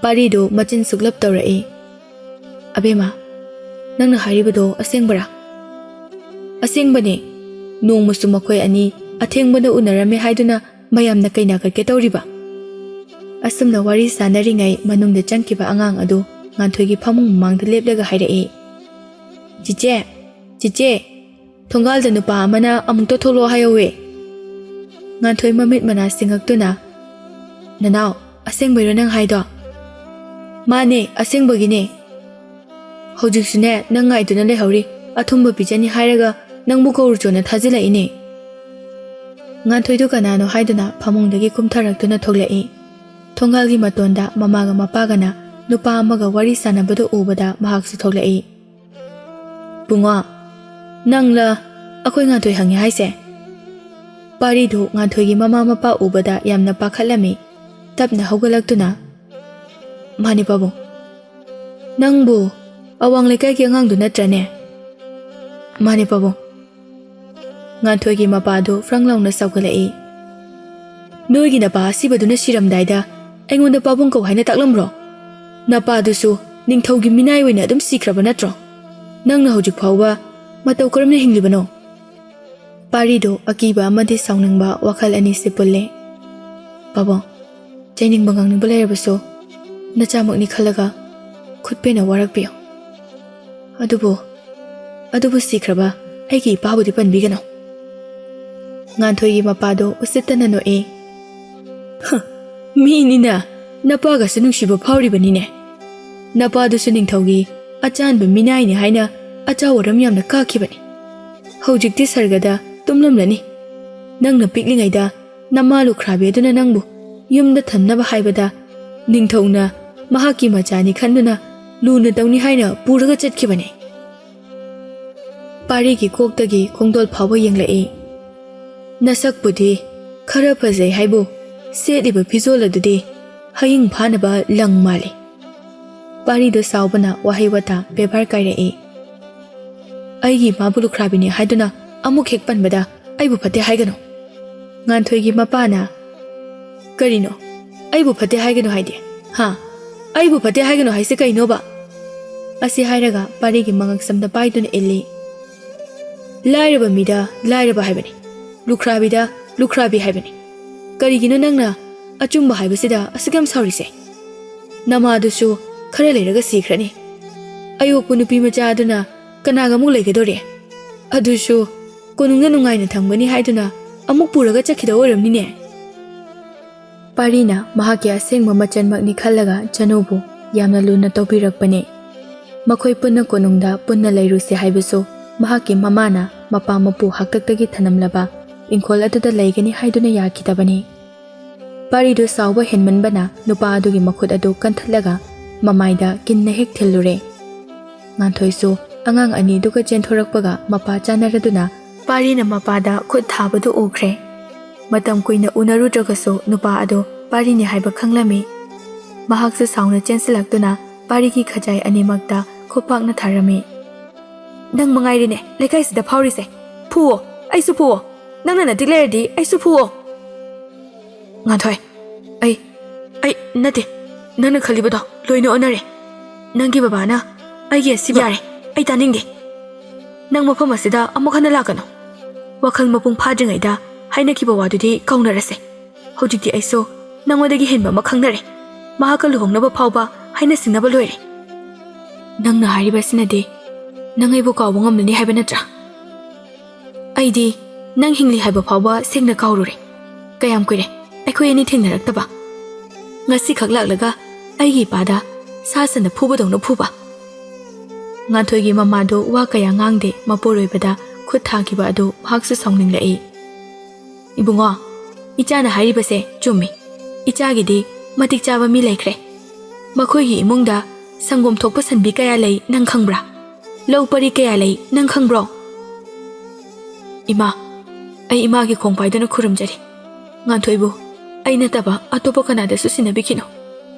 ꯄꯥꯔꯤꯗꯨ ꯃꯆꯤꯟ ꯁꯨꯛꯂꯞ ꯇꯧꯔꯛꯏ꯫ "ꯑꯕꯦꯝꯃ, ꯅꯪꯅ ꯍꯥꯏꯔꯤꯕꯗꯣ ꯑꯁꯦꯡꯕꯔꯥ?" "ꯑꯁꯦꯡꯕꯅꯦ꯫ ꯅꯣꯡꯃꯁꯨ ꯃꯈꯣꯏ ꯑꯅꯤ ꯑꯊꯦꯡꯕꯗ ꯎꯅꯔꯝꯃꯦ ꯍꯥꯏꯗꯨꯅ ꯃꯌꯥꯝꯅ ꯀꯩ ꯅꯥꯒꯠꯀꯦ ꯇꯧꯔꯤꯕ?" ꯑꯁꯨꯝꯅ ꯋꯥꯔꯤ ꯁꯥꯟꯅꯔꯤꯉꯩ ꯃꯅꯨꯡꯗ ꯆꯪꯈꯤꯕ ꯑꯉꯥꯡ ꯑꯗꯨ ꯉꯥꯟꯊꯣꯏꯒꯤ ꯐꯃꯨꯡ ꯃꯃꯥꯡꯗ ꯂꯦꯞꯂꯒ ꯍꯥꯏꯔꯛꯏ, "ꯆꯤꯆꯦ, ꯆꯤꯆꯦ, ꯊꯣꯡꯒꯥꯜꯗ ꯅꯨꯄꯥ ꯑꯃꯅ ꯑꯃꯨꯛꯇ ꯊꯣꯛꯂꯛꯑꯣ ꯍꯥꯏꯍꯧꯋꯦ"꯫ ꯉꯥꯟꯊꯣꯏ ꯃꯃꯤꯠ ꯃꯅꯥ ꯁꯤꯡꯉꯛꯇꯨꯅ, "ꯅꯅꯥꯎ, ꯑꯁꯦꯡꯕꯩꯔꯣ ꯅꯪ ꯍꯥꯏꯗꯣ?" "ꯃꯥꯅꯦ, ꯑꯁꯦꯡꯕꯒꯤꯅꯦ꯫ ꯍꯧꯖꯤꯛꯁꯨꯅꯦ ꯅꯪ ꯉꯥꯏꯗꯨꯅ ꯂꯩꯍꯧꯔꯤ꯫ ꯑꯊꯨꯝꯕ ꯄꯤꯖꯅꯤ ꯍꯥꯏꯔꯒ ꯅꯪꯕꯨ ꯀꯧꯔꯨꯆꯣꯅ ꯊꯥꯖꯤꯜꯂꯛꯏꯅꯦ"꯫ ꯉꯥꯟꯊꯣꯏꯗꯨ ꯀꯅꯥꯅꯣ ꯍꯥꯏꯗꯨꯅ ꯐꯃꯨꯡꯗꯒꯤ ꯀꯨꯝꯊꯔꯛꯇꯨꯅ ꯊꯣꯛꯂꯛꯏ꯫ ꯊꯣꯡꯒꯥꯜꯒꯤ ꯃꯇꯣꯟꯗ ꯃꯃꯥꯒ ꯃꯄꯥꯒꯅ ꯅꯨꯄꯥ ꯑꯃꯒ ꯋꯥꯔꯤ ꯁꯥꯟꯅꯕꯗꯨ ꯎꯕꯗ ꯃꯍꯥꯛꯁꯨ ꯊꯣꯛꯂꯛꯏ꯫ "ꯕꯨꯡꯉꯣ, ꯅꯪꯂ ꯑꯩꯈꯣꯏ ꯉꯥꯟꯊꯣꯏ ꯍꯪꯉꯦ ꯍꯥꯏꯁꯦ?" ꯄꯥꯔꯤꯗꯨ ꯉꯥꯟꯊꯣꯏꯒꯤ ꯃꯃꯥ ꯃꯄꯥ ꯎꯕꯗ ꯌꯥꯝꯅ ꯄꯥꯈꯠꯂꯝꯃꯤ꯫ ꯇꯞꯅ ꯍꯧꯒꯠꯂꯛꯇꯨꯅ, "ꯃꯥꯅꯦ ꯄꯥꯕꯨꯡ꯫ ꯅꯪꯕꯨ ꯑꯋꯥꯡ ꯂꯩꯀꯥꯏꯒꯤ ꯑꯉꯥꯡꯗꯨ ꯅꯠꯇ꯭ꯔꯅꯦ?" "ꯃꯥꯅꯦ ꯄꯥꯕꯨꯡ"꯫ ꯉꯥꯟꯊꯣꯏꯒꯤ ꯃꯄꯥꯗꯨ ꯐ꯭ꯔꯪ ꯂꯥꯎꯅ ꯁꯥꯎꯒꯠꯂꯛꯏ꯫ "ꯅꯣꯏꯒꯤ ꯅꯄꯥ ꯑꯁꯤꯕꯗꯨꯅ ꯁꯤꯔꯝꯗꯥꯏꯗ ꯑꯩꯉꯣꯟꯗ ꯄꯥꯕꯨꯡ ꯀꯧ ꯍꯥꯏꯅ ꯇꯥꯛꯂꯝꯕ꯭ꯔꯣ? ꯅꯄꯥꯗꯨꯁꯨ ꯅꯤꯡꯊꯧꯒꯤ ꯃꯤꯅꯥꯏ ꯑꯣꯏꯅ ꯑꯗꯨꯝ ꯁꯤꯈ꯭ꯔꯕ ꯅꯠꯇ꯭ꯔꯣ? ꯅꯪꯅ ꯍꯧꯖꯤꯛ ꯐꯥꯎꯕ ꯃꯇꯧ ꯀꯔꯝꯅ ꯍꯤꯡꯂꯤꯕꯅꯣ?" ꯄꯥꯔꯤꯗꯨ ꯑꯀꯤꯕ ꯑꯃꯗꯤ ꯁꯥꯎꯅꯤꯡꯕ ꯋꯥꯈꯜ ꯑꯅꯤꯁꯤ ꯄꯨꯜꯂꯦ꯫ "ꯄꯥꯕꯨꯡ, ꯆꯩꯅꯤꯡꯕ ꯉꯥꯡꯅꯤꯡꯕ ꯂꯩꯔꯕꯁꯨ ꯅꯆꯥꯃꯛꯅꯤ ꯈꯜꯂꯒ ꯈꯨꯠ ꯄꯦꯟꯅ ꯋꯥꯔꯛꯄꯤꯌꯨ꯫ ꯑꯗꯨꯕꯨ, ꯑꯗꯨꯕꯨ ꯁꯤꯈ꯭ꯔꯕ ꯑꯩꯒꯤ ꯏꯄꯥꯕꯨꯗꯤ ꯄꯟꯕꯤꯒꯅꯨ꯫" ꯉꯥꯟꯊꯣꯏꯒꯤ ꯃꯄꯥꯗꯣ ꯎꯁꯤꯠꯇꯅ ꯅꯣꯛꯏ꯫ "ꯍ, ꯃꯤꯅꯤꯅ ꯅꯄꯥꯒꯁꯨ ꯅꯨꯡꯁꯤꯕ ꯐꯥꯎꯔꯤꯕꯅꯤꯅꯦ꯫ ꯅꯄꯥꯗꯨꯁꯨ ꯅꯤꯡꯊꯧꯒꯤ ꯑꯆꯥꯟꯕ ꯃꯤꯅꯥꯏꯅꯤ ꯍꯥꯏꯅ ꯑꯆꯥ ꯋꯥꯔꯝ ꯌꯥꯝꯅ ꯀꯥꯈꯤꯕꯅꯤ꯫ ꯍꯧꯖꯤꯛꯇꯤ ꯁꯔꯒꯗ ꯇꯨꯝꯂꯝꯂꯅꯤ꯫ ꯅꯪꯅ ꯄꯤꯛꯂꯤꯉꯩꯗ ꯅꯃꯥ ꯂꯨꯈ꯭ꯔꯥꯕꯤ ꯑꯗꯨꯅ ꯅꯪꯕꯨ ꯌꯨꯝꯗ ꯊꯝꯅꯕ ꯍꯥꯏꯕꯗ ꯅꯤꯡꯊꯧꯅ ꯃꯍꯥꯛꯀꯤ ꯃꯆꯥꯅꯤ ꯈꯟꯗꯨꯅ ꯂꯨꯅ ꯇꯧꯅꯤ ꯍꯥꯏꯅ ꯄꯨꯔꯒ ꯆꯠꯈꯤꯕꯅꯤ꯫" ꯄꯥꯔꯤꯒꯤ ꯀꯣꯛꯇꯒꯤ ꯈꯣꯡꯗꯣꯜ ꯐꯥꯎꯕ ꯌꯦꯡꯂꯛꯏ꯫ "ꯅꯁꯛꯄꯨꯗꯤ ꯈꯔ ꯐꯖꯩ ꯍꯥꯏꯕꯨ, ꯁꯦꯠꯂꯤꯕ ꯐꯤꯖꯣꯜ ꯑꯗꯨꯗꯤ ꯍꯌꯤꯡ ꯐꯥꯅꯕ ꯂꯪ ꯃꯥꯜꯂꯤ꯫" ꯄꯥꯔꯤꯗꯨ ꯁꯥꯎꯕꯅ ꯋꯥꯍꯩ ꯋꯥꯇꯥ ꯕꯦꯕꯥꯔ ꯀꯥꯏꯔꯛꯏ꯫ "ꯑꯩꯒꯤ ꯏꯃꯥꯕꯨ ꯂꯨꯈ꯭ꯔꯥꯕꯤꯅꯤ ꯍꯥꯏꯗꯨꯅ ꯑꯃꯨꯛ ꯍꯦꯛ ꯄꯟꯕꯗ ꯑꯩꯕꯨ ꯐꯠꯇꯦ ꯍꯥꯏꯒꯅꯨ꯫" ꯉꯥꯟꯊꯣꯏꯒꯤ ꯃꯄꯥꯅ, "ꯀꯔꯤꯅꯣ? ꯑꯩꯕꯨ ꯐꯠꯇꯦ ꯍꯥꯏꯒꯅꯨ ꯍꯥꯏꯗꯤ? ꯍꯥ? ꯑꯩꯕꯨ ꯐꯠꯇꯦ ꯍꯥꯏꯒꯅꯨ ꯍꯥꯏꯁꯦ ꯀꯩꯅꯣꯕ?" ꯑꯁꯤ ꯍꯥꯏꯔꯒ ꯄꯥꯔꯤꯒꯤ ꯃꯉꯛꯁꯝꯗ ꯄꯥꯏꯗꯨꯅ ꯏꯜꯂꯤ꯫ "ꯂꯥꯏꯔꯕ ꯃꯤꯗ ꯂꯥꯏꯔꯕ ꯍꯥꯏꯕꯅꯤ, ꯂꯨꯈ꯭ꯔꯥꯕꯤꯗ ꯂꯨꯈ꯭ꯔꯥꯕꯤ ꯍꯥꯏꯕꯅꯤ꯫ ꯀꯔꯤꯒꯤꯅꯣ ꯅꯪꯅ ꯑꯆꯨꯝꯕ ꯍꯥꯏꯕꯁꯤꯗ ꯑꯁꯨꯛ ꯌꯥꯝ ꯁꯥꯎꯔꯤꯁꯦ? ꯅꯃꯥꯗꯨꯁꯨ ꯈꯔ ꯂꯩꯔꯒ ꯁꯤꯈ꯭ꯔꯅꯤ꯫ ꯑꯌꯣꯛꯄ ꯅꯨꯄꯤ ꯃꯆꯥ ꯑꯗꯨꯅ ꯀꯅꯥꯒ ꯑꯃꯨꯛ ꯂꯩꯒꯗꯣꯔꯤ? ꯑꯗꯨꯁꯨ ꯀꯣꯅꯨꯡꯗ ꯅꯨꯡꯉꯥꯏꯅ ꯊꯝꯒꯅꯤ ꯍꯥꯏꯗꯨꯅ ꯑꯃꯨꯛ ꯄꯨꯔꯒ ꯆꯠꯈꯤꯗꯧ ꯑꯣꯏꯔꯝꯅꯤꯅꯦ꯫" ꯄꯥꯔꯤꯅ ꯃꯍꯥꯛꯀꯤ ꯑꯁꯦꯡꯕ ꯃꯆꯟꯃꯛꯅꯤ ꯈꯜꯂꯒ ꯖꯅꯨꯕꯨ ꯌꯥꯝꯅ ꯂꯨꯅ ꯇꯧꯕꯤꯔꯛꯄꯅꯤ꯫ ꯃꯈꯣꯏ ꯄꯨꯟꯅ ꯀꯣꯅꯨꯡꯗ ꯄꯨꯟꯅ ꯂꯩꯔꯨꯁꯤ ꯍꯥꯏꯕꯁꯨ ꯃꯍꯥꯛꯀꯤ ꯃꯃꯥꯅ ꯃꯄꯥ ꯃꯄꯨ ꯍꯥꯛꯇꯛꯇꯒꯤ ꯊꯅꯝꯂꯕ ꯏꯪꯈꯣꯜ ꯑꯗꯨꯗ ꯂꯩꯒꯅꯤ ꯍꯥꯏꯗꯨꯅ ꯌꯥꯈꯤꯗꯕꯅꯤ꯫ ꯄꯥꯔꯤꯗꯨ ꯁꯥꯎꯕ ꯍꯦꯟꯃꯟꯕꯅ ꯅꯨꯄꯥ ꯑꯗꯨꯒꯤ ꯃꯈꯨꯠ ꯑꯗꯨ ꯀꯟꯊꯠꯂꯒ ꯃꯃꯥꯏꯗ ꯀꯤꯟꯅ ꯍꯦꯛ ꯊꯤꯜꯂꯨꯔꯦ꯫ ꯉꯥꯟꯊꯣꯏꯁꯨ ꯑꯉꯥꯡ ꯑꯅꯤꯗꯨꯒ ꯆꯦꯟꯊꯣꯔꯛꯄꯒ ꯃꯄꯥ ꯆꯥꯅꯔꯗꯨꯅ ꯄꯥꯔꯤꯅ ꯃꯄꯥꯗ ꯈꯨꯠ ꯊꯥꯕꯗꯨ ꯎꯈ꯭ꯔꯦ꯫ ꯃꯇꯝ ꯀꯨꯏꯅ ꯎꯅꯔꯨꯗ꯭ꯔꯒꯁꯨ ꯅꯨꯄꯥ ꯑꯗꯨ ꯄꯥꯔꯤꯅꯤ ꯍꯥꯏꯕ ꯈꯪꯂꯝꯃꯤ꯫ ꯃꯍꯥꯛꯁꯨ ꯁꯥꯎꯅ ꯆꯦꯟꯁꯤꯜꯂꯛꯇꯨꯅ ꯄꯥꯔꯤꯒꯤ ꯈꯖꯥꯏ ꯑꯅꯤꯃꯛꯇ ꯈꯨꯄꯥꯛꯅ ꯊꯥꯔꯝꯃꯤ꯫ "ꯅꯪ ꯃꯉꯥꯏꯔꯦꯅꯦ ꯂꯩꯀꯥꯏꯁꯤꯗ ꯐꯥꯎꯔꯤꯁꯦ꯫ ꯐꯨꯋꯣ, ꯑꯩꯁꯨ ꯐꯨꯋꯣ꯫ ꯅꯪꯅ ꯅꯇꯤꯛ ꯂꯩꯔꯗꯤ ꯑꯩꯁꯨ ꯐꯨꯋꯣ꯫" "ꯉꯥꯟꯊꯣꯏ, ꯑꯩ, ꯑꯩ ꯅꯠꯇꯦ, ꯅꯪꯅ ꯈꯜꯂꯤꯕꯗꯣ ꯂꯣꯏꯅ ꯑꯣꯟꯅꯔꯦ꯫ ꯅꯪꯒꯤ ꯕꯕꯥꯅ ꯑꯩꯒꯤ ꯑꯁꯤꯕ"꯫ "ꯌꯥꯔꯦ, ꯑꯩ ꯇꯥꯅꯤꯡꯗꯦ꯫ ꯅꯪ ꯃꯐꯝ ꯑꯁꯤꯗ ꯑꯃꯨꯛ ꯍꯟꯅ ꯂꯥꯛꯀꯅꯨ꯫ ꯋꯥꯈꯜ ꯃꯄꯨꯡ ꯐꯥꯗ꯭ꯔꯤꯉꯩꯗ ꯍꯥꯏꯅꯈꯤꯕ ꯋꯥꯗꯨꯗꯤ ꯀꯥꯎꯅꯔꯁꯦ꯫ ꯍꯧꯖꯤꯛꯇꯤ ꯑꯩꯁꯨ ꯅꯉꯣꯟꯗꯒꯤ ꯍꯦꯟꯕ ꯑꯃ ꯈꯪꯅꯔꯦ꯫ ꯃꯍꯥꯛꯀ ꯂꯨꯍꯣꯡꯅꯕ ꯐꯥꯎꯕ ꯍꯥꯏꯅ ꯁꯤꯡꯅꯕ ꯂꯣꯏꯔꯦ꯫ ꯅꯪꯅ ꯍꯥꯏꯔꯤꯕꯁꯤꯅꯗꯤ ꯅꯪ ꯑꯩꯕꯨ ꯀꯥꯎꯕ ꯉꯝꯂꯅꯤ ꯍꯥꯏꯕ ꯅꯠꯇ꯭ꯔꯥ? ꯑꯩꯗꯤ ꯅꯪ ꯍꯤꯡꯂꯤ ꯍꯥꯏꯕ ꯐꯥꯎꯕ ꯁꯦꯡꯅ ꯀꯥꯎꯔꯨꯔꯦ꯫ ꯀꯌꯥꯝ ꯀꯨꯏꯔꯦ ꯑꯩꯈꯣꯏ ꯑꯅꯤ ꯊꯦꯡꯅꯔꯛꯇꯕ꯫ ꯉꯁꯤꯈꯛ ꯂꯥꯛꯂꯒ ꯑꯩꯒꯤ ꯏꯄꯥꯗ ꯁꯥ ꯁꯟꯅ ꯐꯨꯕꯗꯧꯅ ꯐꯨꯕ꯫ ꯉꯥꯟꯊꯣꯏꯒꯤ ꯃꯃꯥꯗꯨ ꯋꯥ ꯀꯌꯥ ꯉꯥꯡꯗꯦ, ꯃꯄꯨꯔꯣꯏꯕꯗ ꯈꯨꯠ ꯊꯥꯈꯤꯕ ꯑꯗꯨ ꯃꯍꯥꯛꯁꯨ ꯁꯥꯎꯅꯤꯡꯂꯛꯏ꯫ ꯏꯕꯨꯡꯉꯣ, ꯏꯆꯥꯅ ꯍꯥꯏꯔꯤꯕꯁꯦ ꯆꯨꯝꯃꯤ꯫ ꯏꯆꯥꯒꯤꯗꯤ ꯃꯇꯤꯛ ꯆꯥꯕ ꯃꯤ ꯂꯩꯈ꯭ꯔꯦ꯫ ꯃꯈꯣꯏꯒꯤ ꯏꯃꯨꯡꯗ ꯁꯪꯒꯣꯝ ꯊꯣꯛꯄ ꯁꯟꯕꯤ ꯀꯌꯥ ꯂꯩ ꯅꯪ ꯈꯪꯕ꯭ꯔꯥ? ꯂꯧ ꯄꯔꯤ ꯀꯌꯥ ꯂꯩ ꯅꯪ ꯈꯪꯕ꯭ꯔꯣ? ꯏꯃꯥ, ꯑꯩ ꯏꯃꯥꯒꯤ ꯈꯣꯡ ꯄꯥꯏꯗꯨꯅ ꯈꯨꯔꯨꯝꯖꯔꯤ꯫ ꯉꯥꯟꯊꯣꯏꯕꯨ ꯑꯩ ꯅꯠꯇꯕ ꯑꯇꯣꯞꯄ ꯀꯅꯥꯗꯁꯨ ꯁꯤꯟꯅꯕꯤꯈꯤꯅꯨ꯫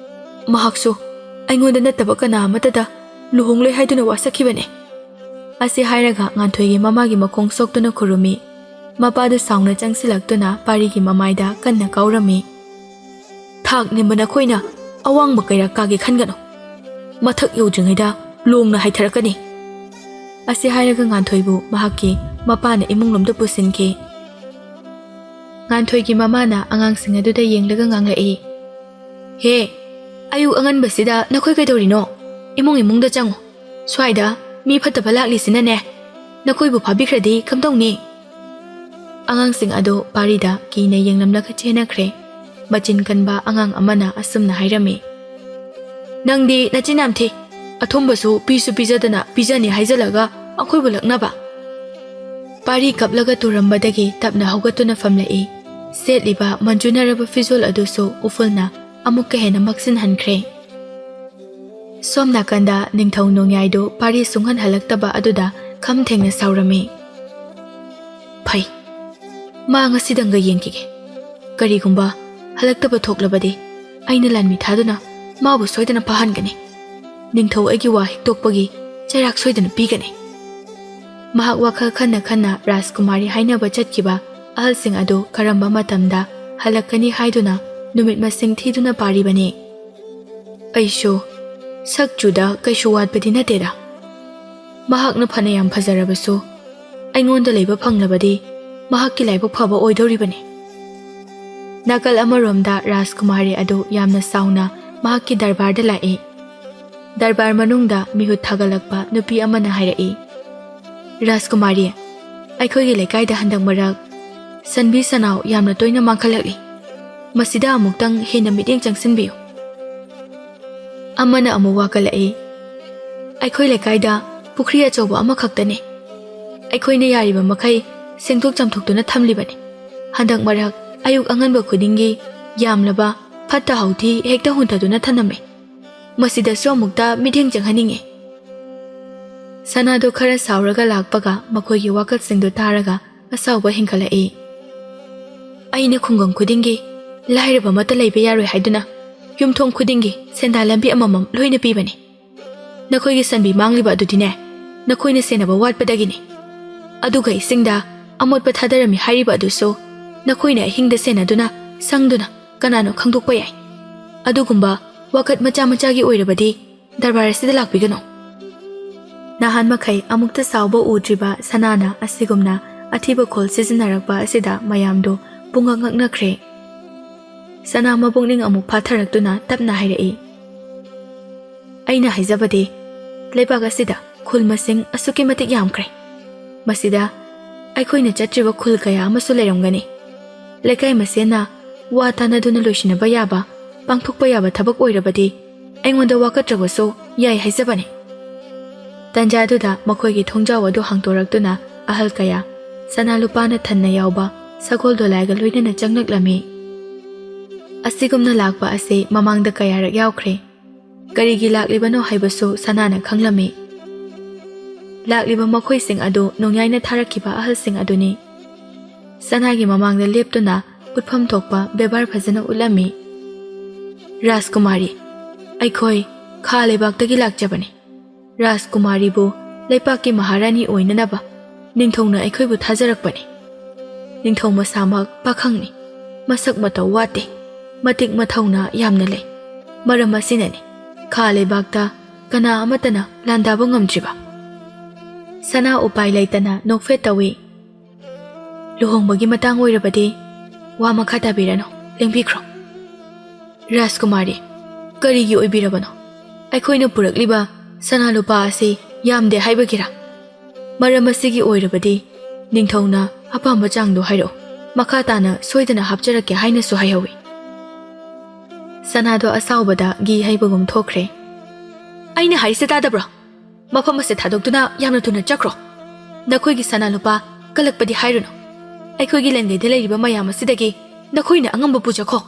ꯃꯍꯥꯛꯁꯨ ꯑꯩꯉꯣꯟꯗ ꯅꯠꯇꯕ ꯀꯅꯥ ꯑꯃꯠꯇꯗ ꯂꯨꯍꯣꯡꯂꯣꯏ ꯍꯥꯏꯗꯨꯅ ꯋꯥꯁꯛꯈꯤꯕꯅꯦ꯫ ꯑꯁꯤ ꯍꯥꯏꯔꯒ ꯉꯥꯟꯊꯣꯏꯒꯤ ꯃꯃꯥꯒꯤ ꯃꯈꯣꯡ ꯁꯣꯛꯇꯨꯅ ꯈꯨꯔꯨꯝꯃꯤ꯫ ꯃꯄꯥꯗꯨ ꯁꯥꯎꯅ ꯆꯪꯁꯤꯜꯂꯛꯇꯨꯅ ꯄꯥꯔꯤꯒꯤ ꯃꯃꯥꯏꯗ ꯀꯟꯅ ꯀꯥꯎꯔꯝꯃꯤ꯫ ꯊꯥꯛ ꯅꯦꯝꯕ ꯅꯈꯣꯏꯅ ꯑꯋꯥꯡꯕ ꯀꯩꯔꯥꯛ ꯀꯥꯒꯦ ꯈꯟꯒꯅꯨ꯫ ꯃꯊꯛ ꯌꯧꯗ꯭ꯔꯤꯉꯩꯗ ꯂꯣꯡꯅ ꯍꯥꯏꯊꯔꯛꯀꯅꯤ꯫ ꯑꯁꯤ ꯍꯥꯏꯔꯒ ꯉꯥꯟꯊꯣꯏꯕꯨ ꯃꯍꯥꯛꯀꯤ ꯃꯄꯥꯅ ꯏꯃꯨꯡꯂꯣꯝꯗ ꯄꯨꯁꯤꯟꯈꯤ꯫ ꯉꯥꯟꯊꯣꯏꯒꯤ ꯃꯃꯥꯅ ꯑꯉꯥꯡꯁꯤꯡ ꯑꯗꯨꯗ ꯌꯦꯡꯂꯒ ꯉꯥꯡꯂꯛꯏ, "ꯍꯦ, ꯑꯌꯨꯛ ꯑꯉꯟꯕꯁꯤꯗ ꯅꯈꯣꯏ ꯀꯩꯗꯧꯔꯤꯅꯣ? ꯏꯃꯨꯡ ꯏꯃꯨꯡꯗ ꯆꯪꯉꯨ꯫ ꯁ꯭ꯋꯥꯏꯗ ꯃꯤ ꯐꯠꯇꯕ ꯂꯥꯛꯂꯤꯁꯤꯅꯅꯦ, ꯅꯈꯣꯏꯕꯨ ꯐꯥꯕꯤꯈ꯭ꯔꯗꯤ ꯀꯝꯗꯧꯅꯤ?" ꯑꯉꯥꯡꯁꯤꯡ ꯑꯗꯨ ꯄꯥꯔꯤꯗ ꯀꯤꯅ ꯌꯦꯡꯂꯝꯂꯒ ꯆꯦꯟꯅꯈ꯭ꯔꯦ꯫ ꯃꯆꯤꯟ ꯀꯟꯕ ꯑꯉꯥꯡ ꯑꯃꯅ ꯑꯁꯨꯝꯅ ꯍꯥꯏꯔꯝꯃꯤ, "ꯅꯪꯗꯤ ꯅꯆꯤꯟ ꯌꯥꯝ ꯊꯤ꯫ ꯑꯊꯨꯝꯕꯁꯨ ꯄꯤꯁꯨ ꯄꯤꯖꯗꯅ ꯄꯤꯖꯅꯤ ꯍꯥꯏꯖꯜꯂꯒ ꯑꯩꯈꯣꯏꯕꯨ ꯂꯛꯅꯕ?" ꯄꯥꯔꯤ ꯀꯞꯂꯒ ꯇꯨꯔꯝꯕꯗꯒꯤ ꯇꯞꯅ ꯍꯧꯒꯠꯇꯨꯅ ꯐꯝꯂꯛꯏ꯫ ꯁꯦꯠꯂꯤꯕ ꯃꯟꯖꯨꯅꯔꯕ ꯐꯤꯖꯣꯜ ꯑꯗꯨꯁꯨ ꯎꯐꯨꯜꯅ ꯑꯃꯨꯛꯀ ꯍꯦꯟꯅ ꯃꯛꯁꯤꯟꯍꯟꯈ꯭ꯔꯦ꯫ ꯁꯣꯝ ꯅꯥꯀꯟꯗ ꯅꯤꯡꯊꯧ ꯅꯣꯡꯌꯥꯏꯗꯨ ꯄꯥꯔꯤ ꯁꯨꯡꯍꯟ ꯍꯜꯂꯛꯇꯕ ꯑꯗꯨꯗ ꯈꯝ ꯊꯦꯡꯅ ꯁꯥꯎꯔꯝꯃꯤ꯫ "ꯐꯩ, ꯃꯥ ꯉꯁꯤꯗꯪꯒ ꯌꯦꯡꯈꯤꯒꯦ꯫ ꯀꯔꯤꯒꯨꯝꯕ ꯍꯜꯂꯛꯇꯕ ꯊꯣꯛꯂꯕꯗꯤ ꯑꯩꯅ ꯂꯥꯟꯃꯤ ꯊꯥꯗꯨꯅ ꯃꯥꯕꯨ ꯁꯣꯏꯗꯅ ꯐꯥꯍꯟꯒꯅꯤ꯫ ꯅꯤꯡꯊꯧ ꯑꯩꯒꯤ ꯋꯥ ꯍꯤꯛꯇꯣꯛꯄꯒꯤ ꯆꯩꯔꯥꯛ ꯁꯣꯏꯗꯅ ꯄꯤꯒꯅꯤ꯫" ꯃꯍꯥꯛ ꯋꯥꯈꯜ ꯈꯟꯅ ꯈꯟꯅ ꯔꯥꯖꯀꯨꯃꯥꯔꯤ ꯍꯥꯏꯅꯕ ꯆꯠꯈꯤꯕ ꯑꯍꯜꯁꯤꯡ ꯑꯗꯨ ꯀꯔꯝꯕ ꯃꯇꯝꯗ ꯍꯜꯂꯛꯀꯅꯤ ꯍꯥꯏꯗꯨꯅ ꯅꯨꯃꯤꯠ ꯃꯁꯤꯡ ꯊꯤꯗꯨꯅ ꯄꯥꯔꯤꯕꯅꯤ꯫ ꯑꯩꯁꯨ ꯁꯛ ꯆꯨꯗ ꯀꯩꯁꯨ ꯋꯥꯠꯄꯗꯤ ꯅꯠꯇꯦꯗ꯫ ꯃꯍꯥꯛꯅ ꯐꯅ ꯌꯥꯝ ꯐꯖꯔꯕꯁꯨ ꯑꯩꯉꯣꯟꯗ ꯂꯩꯕ ꯐꯪꯂꯕꯗꯤ ꯃꯍꯥꯛꯀꯤ ꯂꯥꯏꯕꯛ ꯐꯕ ꯑꯣꯏꯗꯧꯔꯤꯕꯅꯤ꯫ ꯅꯥꯀꯜ ꯑꯃꯔꯣꯝꯗ ꯔꯥꯖꯀꯨꯃꯥꯔꯤ ꯑꯗꯨ ꯌꯥꯝꯅ ꯆꯥꯎꯅ ꯃꯍꯥꯛꯀꯤ ꯗꯔꯕꯥꯔꯗ ꯂꯥꯛꯏ꯫ ꯗꯔꯕꯥꯔ ꯃꯅꯨꯡꯗ ꯃꯤꯍꯨꯠ ꯊꯥꯒꯠꯂꯛꯄ ꯅꯨꯄꯤ ꯑꯃꯅ ꯍꯥꯏꯔꯛꯏ, "ꯔꯥꯖꯀꯨꯃꯥꯔꯤ, ꯑꯩꯈꯣꯏꯒꯤ ꯂꯩꯀꯥꯏꯗ ꯍꯟꯗꯛ ꯃꯔꯛ ꯁꯟꯕꯤ ꯁꯟꯅꯥꯎ ꯌꯥꯝꯅ ꯇꯣꯏꯅ ꯃꯥꯡꯈꯠꯂꯛꯂꯤ꯫ ꯃꯁꯤꯗ ꯑꯃꯨꯛꯇꯪ ꯍꯦꯟꯅ ꯃꯤꯠꯌꯦꯡ ꯆꯪꯁꯤꯟꯕꯤꯌꯨ꯫" ꯑꯃꯅ ꯑꯃꯨꯛ ꯋꯥꯀꯠꯂꯛꯏ, "ꯑꯩꯈꯣꯏ ꯂꯩꯀꯥꯏꯗ ꯄꯨꯈ꯭ꯔꯤ ꯑꯆꯧꯕ ꯑꯃꯈꯛꯇꯅꯤ꯫ ꯑꯩꯈꯣꯏꯅ ꯌꯥꯔꯤꯕ ꯃꯈꯩ ꯁꯦꯡꯗꯣꯛ ꯆꯥꯝꯊꯣꯛꯇꯨꯅ ꯊꯝꯂꯤꯕꯅꯤ꯫ ꯍꯟꯗꯛ ꯃꯔꯛ ꯑꯌꯨꯛ ꯑꯉꯟꯕ ꯈꯨꯗꯤꯡꯒꯤ ꯌꯥꯝꯂꯕ ꯐꯠꯇ ꯍꯥꯎꯊꯤ ꯍꯦꯛꯇ ꯍꯨꯟꯊꯗꯨꯅ ꯊꯝꯂꯝꯃꯤ꯫ ꯃꯁꯤꯗꯁꯨ ꯑꯃꯨꯛꯇ ꯃꯤꯠꯌꯦꯡ ꯆꯪꯍꯟꯅꯤꯡꯏ꯫" ꯁꯅꯥꯗꯣ ꯈꯔ ꯁꯥꯎꯔꯒ ꯂꯥꯛꯄꯒ ꯃꯈꯣꯏꯒꯤ ꯋꯥꯀꯠꯁꯤꯡꯗꯨ ꯇꯥꯔꯒ ꯑꯁꯥꯎꯕ ꯍꯦꯟꯒꯠꯂꯛꯏ꯫ "ꯑꯩꯅ ꯈꯨꯡꯒꯪ ꯈꯨꯗꯤꯡꯒꯤ ꯂꯥꯏꯔꯕ ꯑꯃꯠꯇ ꯂꯩꯕ ꯌꯥꯔꯣꯏ ꯍꯥꯏꯗꯨꯅ ꯌꯨꯝꯊꯣꯡ ꯈꯨꯗꯤꯡꯒꯤ ꯁꯦꯟꯗꯥꯟ ꯂꯝꯕꯤ ꯑꯃꯃꯝ ꯂꯣꯏꯅ ꯄꯤꯕꯅꯤ꯫ ꯅꯈꯣꯏꯒꯤ ꯁꯟꯕꯤ ꯃꯥꯡꯂꯤꯕ ꯑꯗꯨꯗꯤꯅꯦ, ꯅꯈꯣꯏꯅ ꯁꯦꯟꯅꯕ ꯋꯥꯠꯄꯗꯒꯤꯅꯤ꯫ ꯑꯗꯨꯒ ꯏꯁꯤꯡꯗ ꯑꯃꯣꯠꯄ ꯊꯥꯗꯔꯝꯃꯤ ꯍꯥꯏꯔꯤꯕ ꯑꯗꯨꯁꯨ ꯅꯈꯣꯏꯅ ꯑꯍꯤꯡꯗ ꯁꯦꯟꯅꯗꯨꯅ ꯁꯪꯗꯨꯅ ꯀꯅꯥꯅꯣ ꯈꯪꯗꯣꯛꯄ ꯌꯥꯏ꯫ ꯑꯗꯨꯒꯨꯝꯕ ꯋꯥꯀꯠ ꯃꯆꯥ ꯃꯆꯥꯒꯤ ꯑꯣꯏꯔꯕꯗꯤ ꯗꯔꯕꯥꯔ ꯑꯁꯤꯗ ꯂꯥꯛꯄꯤꯒꯅꯨ꯫" ꯅꯍꯥꯟ ꯃꯈꯩ ꯑꯃꯨꯛꯇ ꯁꯥꯎꯕ ꯎꯗ꯭ꯔꯤꯕ ꯁꯅꯥꯅ ꯑꯁꯤꯒꯨꯝꯅ ꯑꯊꯤꯕ ꯈꯣꯜ ꯁꯤꯖꯤꯟꯅꯔꯛꯄ ꯑꯁꯤꯗ ꯃꯌꯥꯝꯗꯨ ꯄꯨꯡꯉꯛ ꯉꯛꯅꯈ꯭ꯔꯦ꯫ ꯁꯅꯥ ꯃꯕꯨꯛꯅꯤꯡ ꯑꯃꯨꯛ ꯐꯥꯊꯔꯛꯇꯨꯅ ꯇꯞꯅ ꯍꯥꯏꯔꯛꯏ, "ꯑꯩꯅ ꯍꯥꯏꯖꯕꯗꯤ, ꯂꯩꯕꯥꯛ ꯑꯁꯤꯗ ꯈꯨꯜ ꯃꯁꯤꯡ ꯑꯁꯨꯛꯀꯤ ꯃꯇꯤꯛ ꯌꯥꯝꯈ꯭ꯔꯦ꯫ ꯃꯁꯤꯗ ꯑꯩꯈꯣꯏꯅ ꯆꯠꯇ꯭ꯔꯤꯕ ꯈꯨꯜ ꯀꯌꯥ ꯑꯃꯁꯨ ꯂꯩꯔꯝꯒꯅꯤ꯫ ꯂꯩꯀꯥꯏ ꯃꯁꯦꯟꯅ ꯋꯥ ꯇꯥꯅꯗꯨꯅ ꯂꯣꯏꯁꯤꯟꯅꯕ ꯌꯥꯕ, ꯄꯥꯡꯊꯣꯛꯄ ꯌꯥꯕ ꯊꯕꯛ ꯑꯣꯏꯔꯕꯗꯤ ꯑꯩꯉꯣꯟꯗ ꯋꯥꯀꯠꯇ꯭ꯔꯕꯁꯨ ꯌꯥꯏ ꯍꯥꯏꯖꯕꯅꯤ꯫" ꯇꯟꯖꯥꯗꯨꯗ ꯃꯈꯣꯏꯒꯤ ꯊꯣꯡꯖꯥꯎ ꯑꯗꯨ ꯍꯥꯡꯗꯣꯔꯛꯇꯨꯅ ꯑꯍꯜ ꯀꯌꯥ, ꯁꯅꯥ ꯂꯨꯄꯥꯅ ꯊꯟꯅ ꯌꯥꯎꯕ ꯁꯒꯣꯜ ꯗꯣꯂꯥꯏꯒ ꯂꯣꯏꯅꯅ ꯆꯪꯂꯛꯂꯝꯃꯤ꯫ ꯑꯁꯤꯒꯨꯝꯅ ꯂꯥꯛꯄ ꯑꯁꯤ ꯃꯃꯥꯡꯗ ꯀꯌꯥꯔꯛ ꯌꯥꯎꯈ꯭ꯔꯦ꯫ ꯀꯔꯤꯒꯤ ꯂꯥꯛꯂꯤꯕꯅꯣ ꯍꯥꯏꯕꯁꯨ ꯁꯅꯥꯅ ꯈꯪꯂꯝꯃꯤ꯫ ꯂꯥꯛꯂꯤꯕ ꯃꯈꯣꯏꯁꯤꯡ ꯑꯗꯨ ꯅꯣꯡꯌꯥꯏꯅ ꯊꯥꯔꯛꯈꯤꯕ ꯑꯍꯜꯁꯤꯡ ꯑꯗꯨꯅꯤ꯫ ꯁꯅꯥꯒꯤ ꯃꯃꯥꯡꯗ ꯂꯦꯞꯇꯨꯅ ꯎꯠꯐꯝ ꯊꯣꯛꯄ ꯕꯦꯕꯥꯔ ꯐꯖꯅ ꯎꯠꯂꯝꯃꯤ꯫ "ꯔꯥꯖꯀꯨꯃꯥꯔꯤ, ꯑꯩꯈꯣꯏ ꯈꯥ ꯂꯩꯕꯥꯛꯇꯒꯤ ꯂꯥꯛꯆꯕꯅꯤ꯫ ꯔꯥꯖꯀꯨꯃꯥꯔꯤꯕꯨ ꯂꯩꯄꯥꯛꯀꯤ ꯃꯍꯥꯔꯥꯅꯤ ꯑꯣꯏꯅꯅꯕ ꯅꯤꯡꯊꯧꯅ ꯑꯩꯈꯣꯏꯕꯨ ꯊꯥꯖꯔꯛꯄꯅꯤ꯫ ꯅꯤꯡꯊꯧ ꯃꯁꯥꯃꯛ ꯄꯥꯈꯪꯅꯤ, ꯃꯁꯛ ꯃꯇꯧ ꯋꯥꯠꯇꯦ, ꯃꯇꯤꯛ ꯃꯊꯧꯅꯥ ꯌꯥꯝꯅ ꯂꯩ꯫ ꯃꯔꯝ ꯑꯁꯤꯅꯅꯤ ꯈꯥ ꯂꯩꯕꯥꯛꯇ ꯀꯅꯥ ꯑꯃꯠꯇꯅ ꯂꯥꯟꯗꯥꯕ ꯉꯝꯗ꯭ꯔꯤꯕ꯫" ꯁꯅꯥ ꯎꯄꯥꯏ ꯂꯩꯇꯅ ꯅꯣꯛꯐꯦꯠ ꯇꯧꯏ꯫ ꯂꯨꯍꯣꯡꯕꯒꯤ ꯃꯇꯥꯡ ꯑꯣꯏꯔꯕꯗꯤ ꯋꯥ ꯃꯈꯥ ꯇꯥꯕꯤꯔꯅꯨ, ꯂꯦꯡꯕꯤꯈ꯭ꯔꯣ꯫ ꯔꯥꯖꯀꯨꯃꯥꯔꯤ, ꯀꯔꯤꯒꯤ ꯑꯣꯏꯕꯤꯔꯕꯅꯣ? ꯑꯩꯈꯣꯏꯅ ꯄꯨꯔꯛꯂꯤꯕ ꯁꯅꯥ ꯂꯨꯄꯥ ꯑꯁꯤ ꯌꯥꯝꯗꯦ ꯍꯥꯏꯕꯒꯤꯔꯥ? ꯃꯔꯝ ꯑꯁꯤꯒꯤ ꯑꯣꯏꯔꯕꯗꯤ ꯅꯤꯡꯊꯧꯅ ꯑꯄꯥꯝꯕ ꯆꯥꯡꯗꯣ ꯍꯥꯏꯔꯛꯎ, ꯃꯈꯥ ꯇꯥꯅ ꯁꯣꯏꯗꯅ ꯍꯥꯞꯆꯔꯛꯀꯦ ꯍꯥꯏꯅꯁꯨ ꯍꯥꯏꯍꯧꯏ꯫ ꯁꯅꯥꯗꯣ ꯑꯁꯥꯎꯕꯗ ꯘꯤ ꯍꯩꯕꯒꯨꯝ ꯊꯣꯛꯈ꯭ꯔꯦ꯫ ꯑꯩꯅ ꯍꯥꯏꯔꯤꯁꯦ ꯇꯥꯗꯕ꯭ꯔꯣ? ꯃꯐꯝ ꯑꯁꯦ ꯊꯥꯗꯣꯛꯇꯨꯅ ꯌꯥꯝꯅ ꯊꯨꯅ ꯆꯠꯈ꯭ꯔꯣ꯫ ꯅꯈꯣꯏꯒꯤ ꯁꯅꯥ ꯂꯨꯄꯥ ꯀꯜꯂꯛꯄꯗꯤ ꯍꯥꯏꯔꯨꯅꯨ꯫ ꯑꯩꯈꯣꯏꯒꯤ ꯂꯦꯡꯒꯩꯗ ꯂꯩꯔꯤꯕ ꯃꯌꯥꯝ ꯑꯁꯤꯗꯒꯤ ꯅꯈꯣꯏꯅ ꯑꯉꯝꯕ ꯄꯨꯖꯈꯣ꯫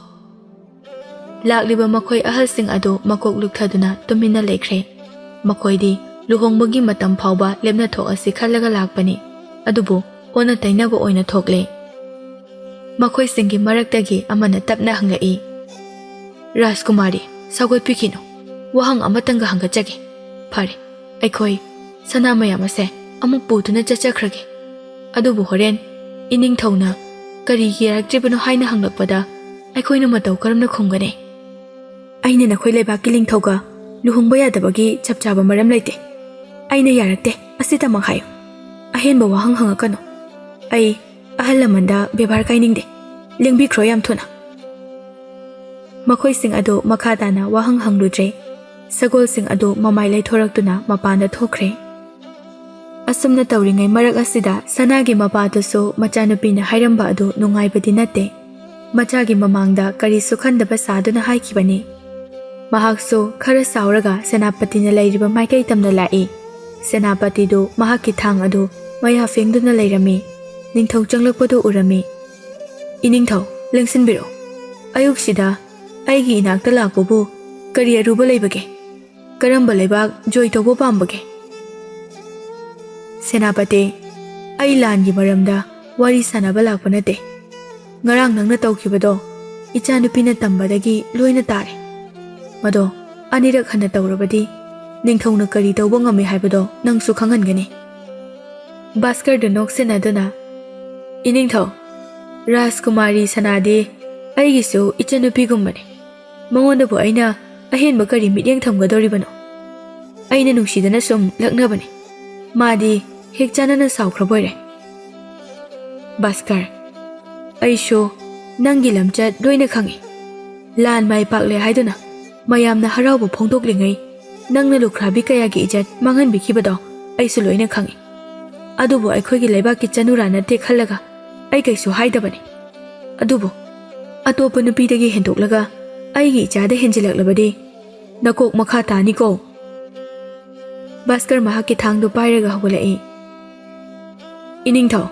ꯂꯥꯛꯂꯤꯕ ꯃꯈꯣꯏ ꯑꯍꯜꯁꯤꯡ ꯑꯗꯨ ꯃꯀꯣꯛ ꯂꯨꯛꯊꯗꯨꯅ ꯇꯨꯃꯤꯟꯅ ꯂꯩꯈ꯭ꯔꯦ꯫ ꯃꯈꯣꯏꯗꯤ ꯂꯨꯍꯣꯡꯕꯒꯤ ꯃꯇꯝ ꯐꯥꯎꯕ ꯂꯦꯞꯅ ꯊꯣꯛꯑꯁꯤ ꯈꯜꯂꯒ ꯂꯥꯛꯄꯅꯤ, ꯑꯗꯨꯕꯨ ꯑꯣꯟꯅ ꯇꯩꯅꯕ ꯑꯣꯏꯅ ꯊꯣꯛꯂꯦ꯫ ꯃꯈꯣꯏꯁꯤꯡꯒꯤ ꯃꯔꯛꯇꯒꯤ ꯑꯃꯅ ꯇꯞꯅ ꯍꯪꯂꯛꯏ, "ꯔꯥꯖꯀꯨꯃꯥꯔꯤ, ꯁꯧꯒꯠꯄꯤꯈꯤꯅꯨ, ꯋꯥꯍꯪ ꯑꯃꯇꯪꯒ ꯍꯪꯒꯠꯆꯒꯦ꯫ ꯐꯔꯦ, ꯑꯩꯈꯣꯏ ꯁꯅꯥ ꯃꯌꯥꯝ ꯑꯁꯦ ꯑꯃꯨꯛ ꯄꯨꯗꯨꯅ ꯆꯠꯆꯈ꯭ꯔꯒꯦ꯫ ꯑꯗꯨꯕꯨ ꯍꯣꯔꯦꯟ ꯏꯅꯤꯡꯊꯧꯅ ꯀꯔꯤꯒꯤ ꯌꯥꯔꯛꯇ꯭ꯔꯤꯕꯅꯣ ꯍꯥꯏꯅ ꯍꯪꯂꯛꯄꯗ ꯑꯩꯈꯣꯏꯅ ꯃꯇꯧ ꯀꯔꯝꯅ ꯈꯨꯝꯒꯅꯤ?" "ꯑꯩꯅ ꯅꯈꯣꯏ ꯂꯩꯕꯥꯛꯀꯤ ꯅꯤꯡꯊꯧꯒ ꯂꯨꯍꯣꯡꯕ ꯌꯥꯗꯕꯒꯤ ꯆꯞ ꯆꯥꯕ ꯃꯔꯝ ꯂꯩꯇꯦ꯫ ꯑꯩꯅ ꯌꯥꯔꯛꯇꯦ, ꯑꯁꯤꯇꯃꯛ ꯍꯥꯏꯌꯨ꯫ ꯑꯍꯦꯟꯕ ꯋꯥꯍꯪ ꯍꯪꯉꯛꯀꯅꯨ꯫ ꯑꯩ ꯑꯍꯜ ꯂꯃꯟꯗ ꯕꯦꯕꯥꯔ ꯀꯥꯏꯅꯤꯡꯗꯦ꯫ ꯂꯦꯡꯕꯤꯈ꯭ꯔꯣ ꯌꯥꯝ ꯊꯨꯅ꯫" ꯃꯈꯣꯏꯁꯤꯡ ꯑꯗꯨ ꯃꯈꯥ ꯇꯥꯅ ꯋꯥꯍꯪ ꯍꯪꯂꯨꯗ꯭ꯔꯦ꯫ ꯁꯒꯣꯜꯁꯤꯡ ꯑꯗꯨ ꯃꯃꯥꯏ ꯂꯩꯊꯣꯔꯛꯇꯨꯅ ꯃꯄꯥꯟꯗ ꯊꯣꯛꯈ꯭ꯔꯦ꯫ ꯑꯁꯨꯝꯅ ꯇꯧꯔꯤꯉꯩ ꯃꯔꯛ ꯑꯁꯤꯗ ꯁꯅꯥꯒꯤ ꯃꯄꯥꯗꯨꯁꯨ ꯃꯆꯥꯅꯨꯄꯤꯅ ꯍꯥꯏꯔꯝꯕ ꯑꯗꯨ ꯅꯨꯡꯉꯥꯏꯕꯗꯤ ꯅꯠꯇꯦ꯫ ꯃꯆꯥꯒꯤ ꯃꯃꯥꯡꯗ ꯀꯔꯤꯁꯨ ꯈꯟꯗꯕ ꯁꯥꯗꯨꯅ ꯍꯥꯏꯈꯤꯕꯅꯤ꯫ ꯃꯍꯥꯛꯁꯨ ꯈꯔ ꯁꯥꯎꯔꯒ ꯁꯦꯅꯥꯄꯇꯤꯅ ꯂꯩꯔꯤꯕ ꯃꯥꯏꯀꯩ ꯇꯝꯅ ꯂꯥꯛꯏ꯫ ꯁꯦꯅꯥꯄꯇꯤꯗꯨ ꯃꯍꯥꯛꯀꯤ ꯊꯥꯡ ꯑꯗꯨ ꯃꯌꯥ ꯐꯦꯡꯗꯨꯅ ꯂꯩꯔꯝꯃꯤ꯫ ꯅꯤꯡꯊꯧ ꯆꯪꯂꯛꯄꯗꯨ ꯎꯔꯝꯃꯤ꯫ "ꯏꯅꯤꯡꯊꯧ, ꯂꯦꯡꯁꯤꯟꯕꯤꯔꯣ꯫ ꯑꯌꯨꯛꯁꯤꯗ ꯑꯩꯒꯤ ꯏꯅꯥꯛꯇ ꯂꯥꯛꯄꯕꯨ ꯀꯔꯤ ꯑꯔꯨꯕ ꯂꯩꯕꯒꯦ? ꯀꯔꯝꯕ ꯂꯩꯕꯥꯛ ꯖꯣꯏ ꯇꯧꯕ ꯄꯥꯝꯕꯒꯦ?" "ꯁꯦꯅꯥꯄꯇꯤ, ꯑꯩ ꯂꯥꯟꯒꯤ ꯃꯔꯝꯗ ꯋꯥꯔꯤ ꯁꯥꯟꯅꯕ ꯂꯥꯛꯄ ꯅꯠꯇꯦ꯫ ꯉꯔꯥꯡ ꯅꯪꯅ ꯇꯧꯈꯤꯕꯗꯣ ꯏꯆꯥꯅꯨꯄꯤꯅ ꯇꯝꯕꯗꯒꯤ ꯂꯣꯏꯅ ꯇꯥꯔꯦ꯫ ꯃꯗꯣ ꯑꯅꯤꯔꯛ ꯍꯟꯅ ꯇꯧꯔꯕꯗꯤ ꯅꯤꯡꯊꯧꯅ ꯀꯔꯤ ꯇꯧꯕ ꯉꯝꯃꯤ ꯍꯥꯏꯕꯗꯣ ꯅꯪꯁꯨ ꯈꯪꯍꯟꯒꯅꯤ꯫" ꯚꯥꯁꯀꯔꯗꯨ ꯅꯣꯛꯁꯤꯟꯅꯗꯨꯅ, "ꯏꯅꯤꯡꯊꯧ, ꯔꯥꯖꯀꯨꯃꯥꯔꯤ ꯁꯅꯥꯗꯤ ꯑꯩꯒꯤꯁꯨ ꯏꯆꯟꯅꯨꯄꯤꯒꯨꯝꯕꯅꯤ꯫ ꯃꯉꯣꯟꯗꯕꯨ ꯑꯩꯅ ꯑꯍꯦꯟꯕ ꯀꯔꯤ ꯃꯤꯠꯌꯦꯡ ꯊꯝꯒꯗꯧꯔꯤꯕꯅꯣ? ꯑꯩꯅ ꯅꯨꯡꯁꯤꯗꯅ ꯁꯨꯝ ꯂꯛꯅꯕꯅꯤ꯫ ꯃꯥꯗꯤ ꯍꯦꯛ ꯆꯥꯟꯅꯅ ꯁꯥꯎꯈ꯭ꯔꯕꯣꯏꯔꯦ꯫" ꯚꯥꯁꯀꯔ, ꯑꯩꯁꯨ ꯅꯪꯒꯤ ꯂꯝꯆꯠ ꯂꯣꯏꯅ ꯈꯪꯏ꯫ ꯂꯥꯟ ꯃꯥꯏ ꯄꯥꯛꯂꯦ ꯍꯥꯏꯗꯨꯅ ꯃꯌꯥꯝꯅ ꯍꯔꯥꯎꯕ ꯐꯣꯡꯗꯣꯛꯂꯤꯉꯩ, ꯅꯪꯅ ꯂꯨꯈ꯭ꯔꯥꯕꯤ ꯀꯌꯥꯒꯤ ꯏꯖꯠ ꯃꯥꯡꯍꯟꯕꯤꯈꯤꯕꯗꯣ ꯑꯩꯁꯨ ꯂꯣꯏꯅ ꯈꯪꯏ꯫ ꯑꯗꯨꯕꯨ ꯑꯩꯈꯣꯏꯒꯤ ꯂꯩꯕꯥꯛꯀꯤ ꯆꯅꯨꯔꯥ ꯅꯠꯇꯦ ꯈꯜꯂꯒ ꯑꯩ ꯀꯩꯁꯨ ꯍꯥꯏꯗꯕꯅꯤ꯫ ꯑꯗꯨꯕꯨ ꯑꯇꯣꯞꯄ ꯅꯨꯄꯤꯗꯒꯤ ꯍꯦꯟꯗꯣꯛꯂꯒ ꯑꯩꯒꯤ ꯏꯆꯥꯗ ꯍꯦꯟꯖꯤꯜꯂꯛꯂꯕꯗꯤ ꯅꯀꯣꯛ ꯃꯈꯥ ꯇꯥꯅꯤꯀꯣ꯫ ꯚꯥꯁꯀꯔ ꯃꯍꯥꯛꯀꯤ ꯊꯥꯡꯗꯨ ꯄꯥꯏꯔꯒ ꯍꯧꯒꯠꯂꯛꯏ꯫ ꯏꯅꯤꯡꯊꯧ,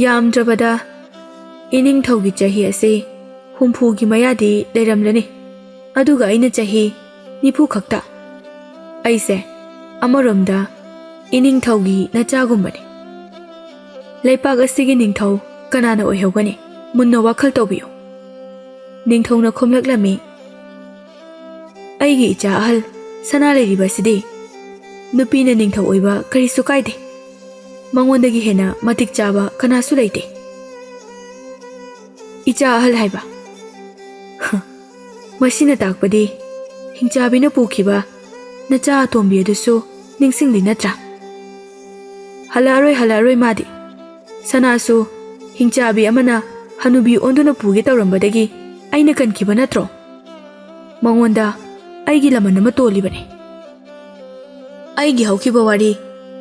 ꯌꯥꯝꯗ꯭ꯔꯕꯗ ꯏꯅꯤꯡꯊꯧꯒꯤ ꯆꯍꯤ ꯑꯁꯤ ꯍꯨꯝꯐꯨꯒꯤ ꯃꯌꯥꯗꯤ ꯂꯩꯔꯝꯂꯅꯤ꯫ ꯑꯗꯨꯒ ꯑꯩꯅ ꯆꯍꯤ ꯅꯤꯐꯨ ꯈꯛꯇ꯫ ꯑꯩꯁꯦ ꯑꯃꯔꯣꯝꯗ ꯏꯅꯤꯡꯊꯧꯒꯤ ꯅꯆꯥꯒꯨꯝꯕꯅꯤ꯫ ꯂꯩꯄꯥꯛ ꯑꯁꯤꯒꯤ ꯅꯤꯡꯊꯧ ꯀꯅꯥꯅ ꯑꯣꯏꯍꯧꯒꯅꯤ? ꯃꯨꯟꯅ ꯋꯥꯈꯜ ꯇꯧꯕꯤꯌꯨ꯫ ꯅꯤꯡꯊꯧꯅ ꯈꯨꯝꯂꯛꯂꯝꯃꯤ, "ꯑꯩꯒꯤ ꯏꯆꯥ ꯑꯍꯜ ꯁꯅꯥ ꯂꯩꯔꯤꯕ ꯑꯁꯤꯗꯤ ꯅꯨꯄꯤꯅ ꯅꯤꯡꯊꯧ ꯑꯣꯏꯕ ꯀꯔꯤꯁꯨ ꯀꯥꯏꯗꯦ꯫ ꯃꯉꯣꯟꯗꯒꯤ ꯍꯦꯟꯅ ꯃꯇꯤꯛ ꯆꯥꯕ ꯀꯅꯥꯁꯨ ꯂꯩꯇꯦ꯫" ꯏꯆꯥ ꯑꯍꯜ ꯍꯥꯏꯕ? ꯃꯁꯤꯅ ꯇꯥꯛꯄꯗꯤ ꯍꯤꯡꯆꯥꯕꯤꯅ ꯄꯨꯈꯤꯕ ꯅꯆꯥ ꯑꯇꯣꯝꯕꯤ ꯑꯗꯨꯁꯨ ꯅꯤꯡꯁꯤꯡꯂꯤ ꯅꯠꯇ꯭ꯔꯥ? ꯍꯜꯂꯛꯑꯔꯣꯏ, ꯍꯜꯂꯛꯑꯔꯣꯏ ꯃꯥꯗꯤ꯫ ꯁꯅꯥꯁꯨ ꯍꯤꯡꯆꯥꯕꯤ ꯑꯃꯅ ꯍꯅꯨꯕꯤ ꯑꯣꯟꯗꯨꯅ ꯄꯨꯒꯦ ꯇꯧꯔꯝꯕꯗꯒꯤ ꯑꯩꯅ ꯀꯟꯈꯤꯕ ꯅꯠꯇ꯭ꯔꯣ? ꯃꯉꯣꯟꯗ ꯑꯩꯒꯤ ꯂꯃꯟ ꯑꯃ ꯇꯣꯜꯂꯤꯕꯅꯤ꯫ ꯑꯩꯒꯤ ꯍꯧꯈꯤꯕ ꯋꯥꯔꯤ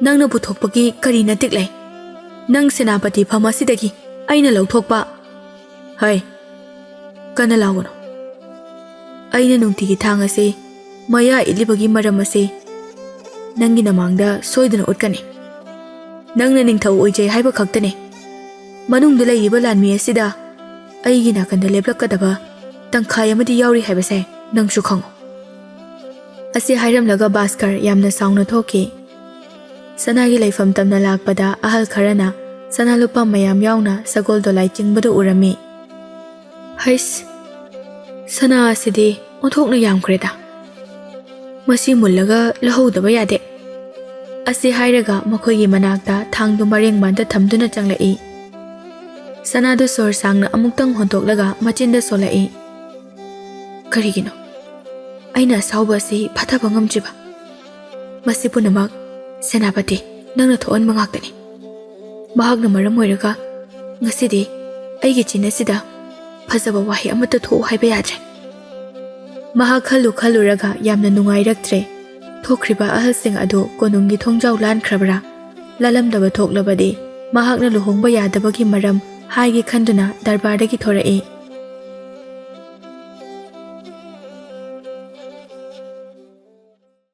ꯅꯪꯅ ꯄꯨꯊꯣꯛꯄꯒꯤ ꯀꯔꯤ ꯅꯇꯤꯛ ꯂꯩ? ꯅꯪ ꯁꯦꯅꯥꯄꯇꯤ ꯐꯝ ꯑꯁꯤꯗꯒꯤ ꯑꯩꯅ ꯂꯧꯊꯣꯛꯄ? ꯍꯩ, ꯀꯟꯅ ꯂꯥꯎꯒꯅꯨ꯫ ꯑꯩꯅ ꯅꯨꯡꯇꯤꯒꯤ ꯊꯥꯡ ꯑꯁꯤ ꯃꯌꯥ ꯏꯠꯂꯤꯕꯒꯤ ꯃꯔꯝ ꯑꯁꯤ ꯅꯪꯒꯤ ꯅꯃꯥꯡꯗ ꯁꯣꯏꯗꯅ ꯎꯠꯀꯅꯤ꯫ ꯅꯪꯅ ꯅꯤꯡꯊꯧ ꯑꯣꯏꯖꯩ ꯍꯥꯏꯕ ꯈꯛꯇꯅꯤ꯫ ꯃꯅꯨꯡꯗ ꯂꯩꯔꯤꯕ ꯂꯥꯟꯃꯤ ꯑꯁꯤꯗ ꯑꯩꯒꯤ ꯅꯥꯀꯟꯗ ꯂꯦꯞꯂꯛꯀꯗꯕ ꯇꯪꯈꯥꯏ ꯑꯃꯗꯤ ꯌꯥꯎꯔꯤ ꯍꯥꯏꯕꯁꯦ ꯅꯪꯁꯨ ꯈꯪꯉꯨ꯫ ꯑꯁꯤ ꯍꯥꯏꯔꯝꯂꯒ ꯚꯥꯁꯀꯔ ꯌꯥꯝꯅ ꯁꯥꯎꯅ ꯊꯣꯛꯈꯤ꯫ ꯁꯅꯥꯒꯤ ꯂꯩꯐꯝ ꯇꯝꯅ ꯂꯥꯛꯄꯗ ꯑꯍꯜ ꯈꯔꯅ ꯁꯅꯥ ꯂꯨꯄꯥ ꯃꯌꯥꯝ ꯌꯥꯎꯅ ꯁꯒꯣꯜ ꯗꯣꯂꯥꯏ ꯆꯤꯡꯕꯗꯨ ꯎꯔꯝꯃꯤ꯫ "ꯍꯩꯁ, ꯁꯅꯥ ꯑꯁꯤꯗꯤ ꯑꯣꯟꯊꯣꯛꯅ ꯌꯥꯝꯈ꯭ꯔꯦꯗ꯫ ꯃꯁꯤ ꯃꯨꯜꯂꯒ ꯂꯧꯍꯧꯗꯕ ꯌꯥꯗꯦ꯫" ꯑꯁꯤ ꯍꯥꯏꯔꯒ ꯃꯈꯣꯏꯒꯤ ꯃꯅꯥꯛꯇ ꯊꯥꯡꯗꯨ ꯃꯔꯦꯡ ꯃꯥꯟꯗ ꯊꯝꯗꯨꯅ ꯆꯪꯂꯛꯏ꯫ ꯁꯅꯥꯗꯨ ꯁꯣꯔ ꯁꯥꯡꯅ ꯑꯃꯨꯛꯇꯪ ꯍꯣꯟꯇꯣꯛꯂꯒ ꯃꯆꯤꯟꯗ ꯁꯣꯜꯂꯛꯏ꯫ "ꯀꯔꯤꯒꯤꯅꯣ ꯑꯩꯅ ꯑꯁꯥꯎꯕ ꯑꯁꯤ ꯐꯥꯊꯕ ꯉꯝꯗ꯭ꯔꯤꯕ? ꯃꯁꯤ ꯄꯨꯝꯅꯃꯛ ꯁꯦꯅꯥꯄꯇꯤ ꯅꯪꯅ ꯊꯣꯛꯍꯟꯕ ꯉꯥꯛꯇꯅꯤ꯫ ꯃꯍꯥꯛꯅ ꯃꯔꯝ ꯑꯣꯏꯔꯒ "ꯉꯁꯤꯗꯤ ꯑꯩꯒꯤ ꯆꯤꯟ ꯑꯁꯤꯗ ꯐꯖꯕ ꯋꯥꯍꯩ ꯑꯃꯠꯇ ꯊꯣꯛꯎ ꯍꯥꯏꯕ ꯌꯥꯗ꯭ꯔꯦ"꯫ ꯃꯍꯥꯛ ꯈꯜꯂꯨ ꯈꯜꯂꯨꯔꯒ ꯌꯥꯝꯅ ꯅꯨꯡꯉꯥꯏꯔꯛꯇ꯭ꯔꯦ꯫ ꯊꯣꯛꯈ꯭ꯔꯤꯕ ꯑꯍꯜꯁꯤꯡ ꯑꯗꯨ ꯀꯣꯅꯨꯡꯒꯤ ꯊꯣꯡꯖꯥꯎ ꯂꯥꯟꯈ꯭ꯔꯕ꯭ꯔꯥ? ꯂꯥꯜꯂꯝꯗꯕ ꯊꯣꯛꯂꯕꯗꯤ ꯃꯍꯥꯛꯅ ꯂꯨꯍꯣꯡꯕ ꯌꯥꯗꯕꯒꯤ ꯃꯔꯝ ꯍꯥꯏꯒꯦ ꯈꯟꯗꯨꯅ ꯗꯔꯕꯥꯔꯗꯒꯤ ꯊꯣꯔꯛꯏ꯫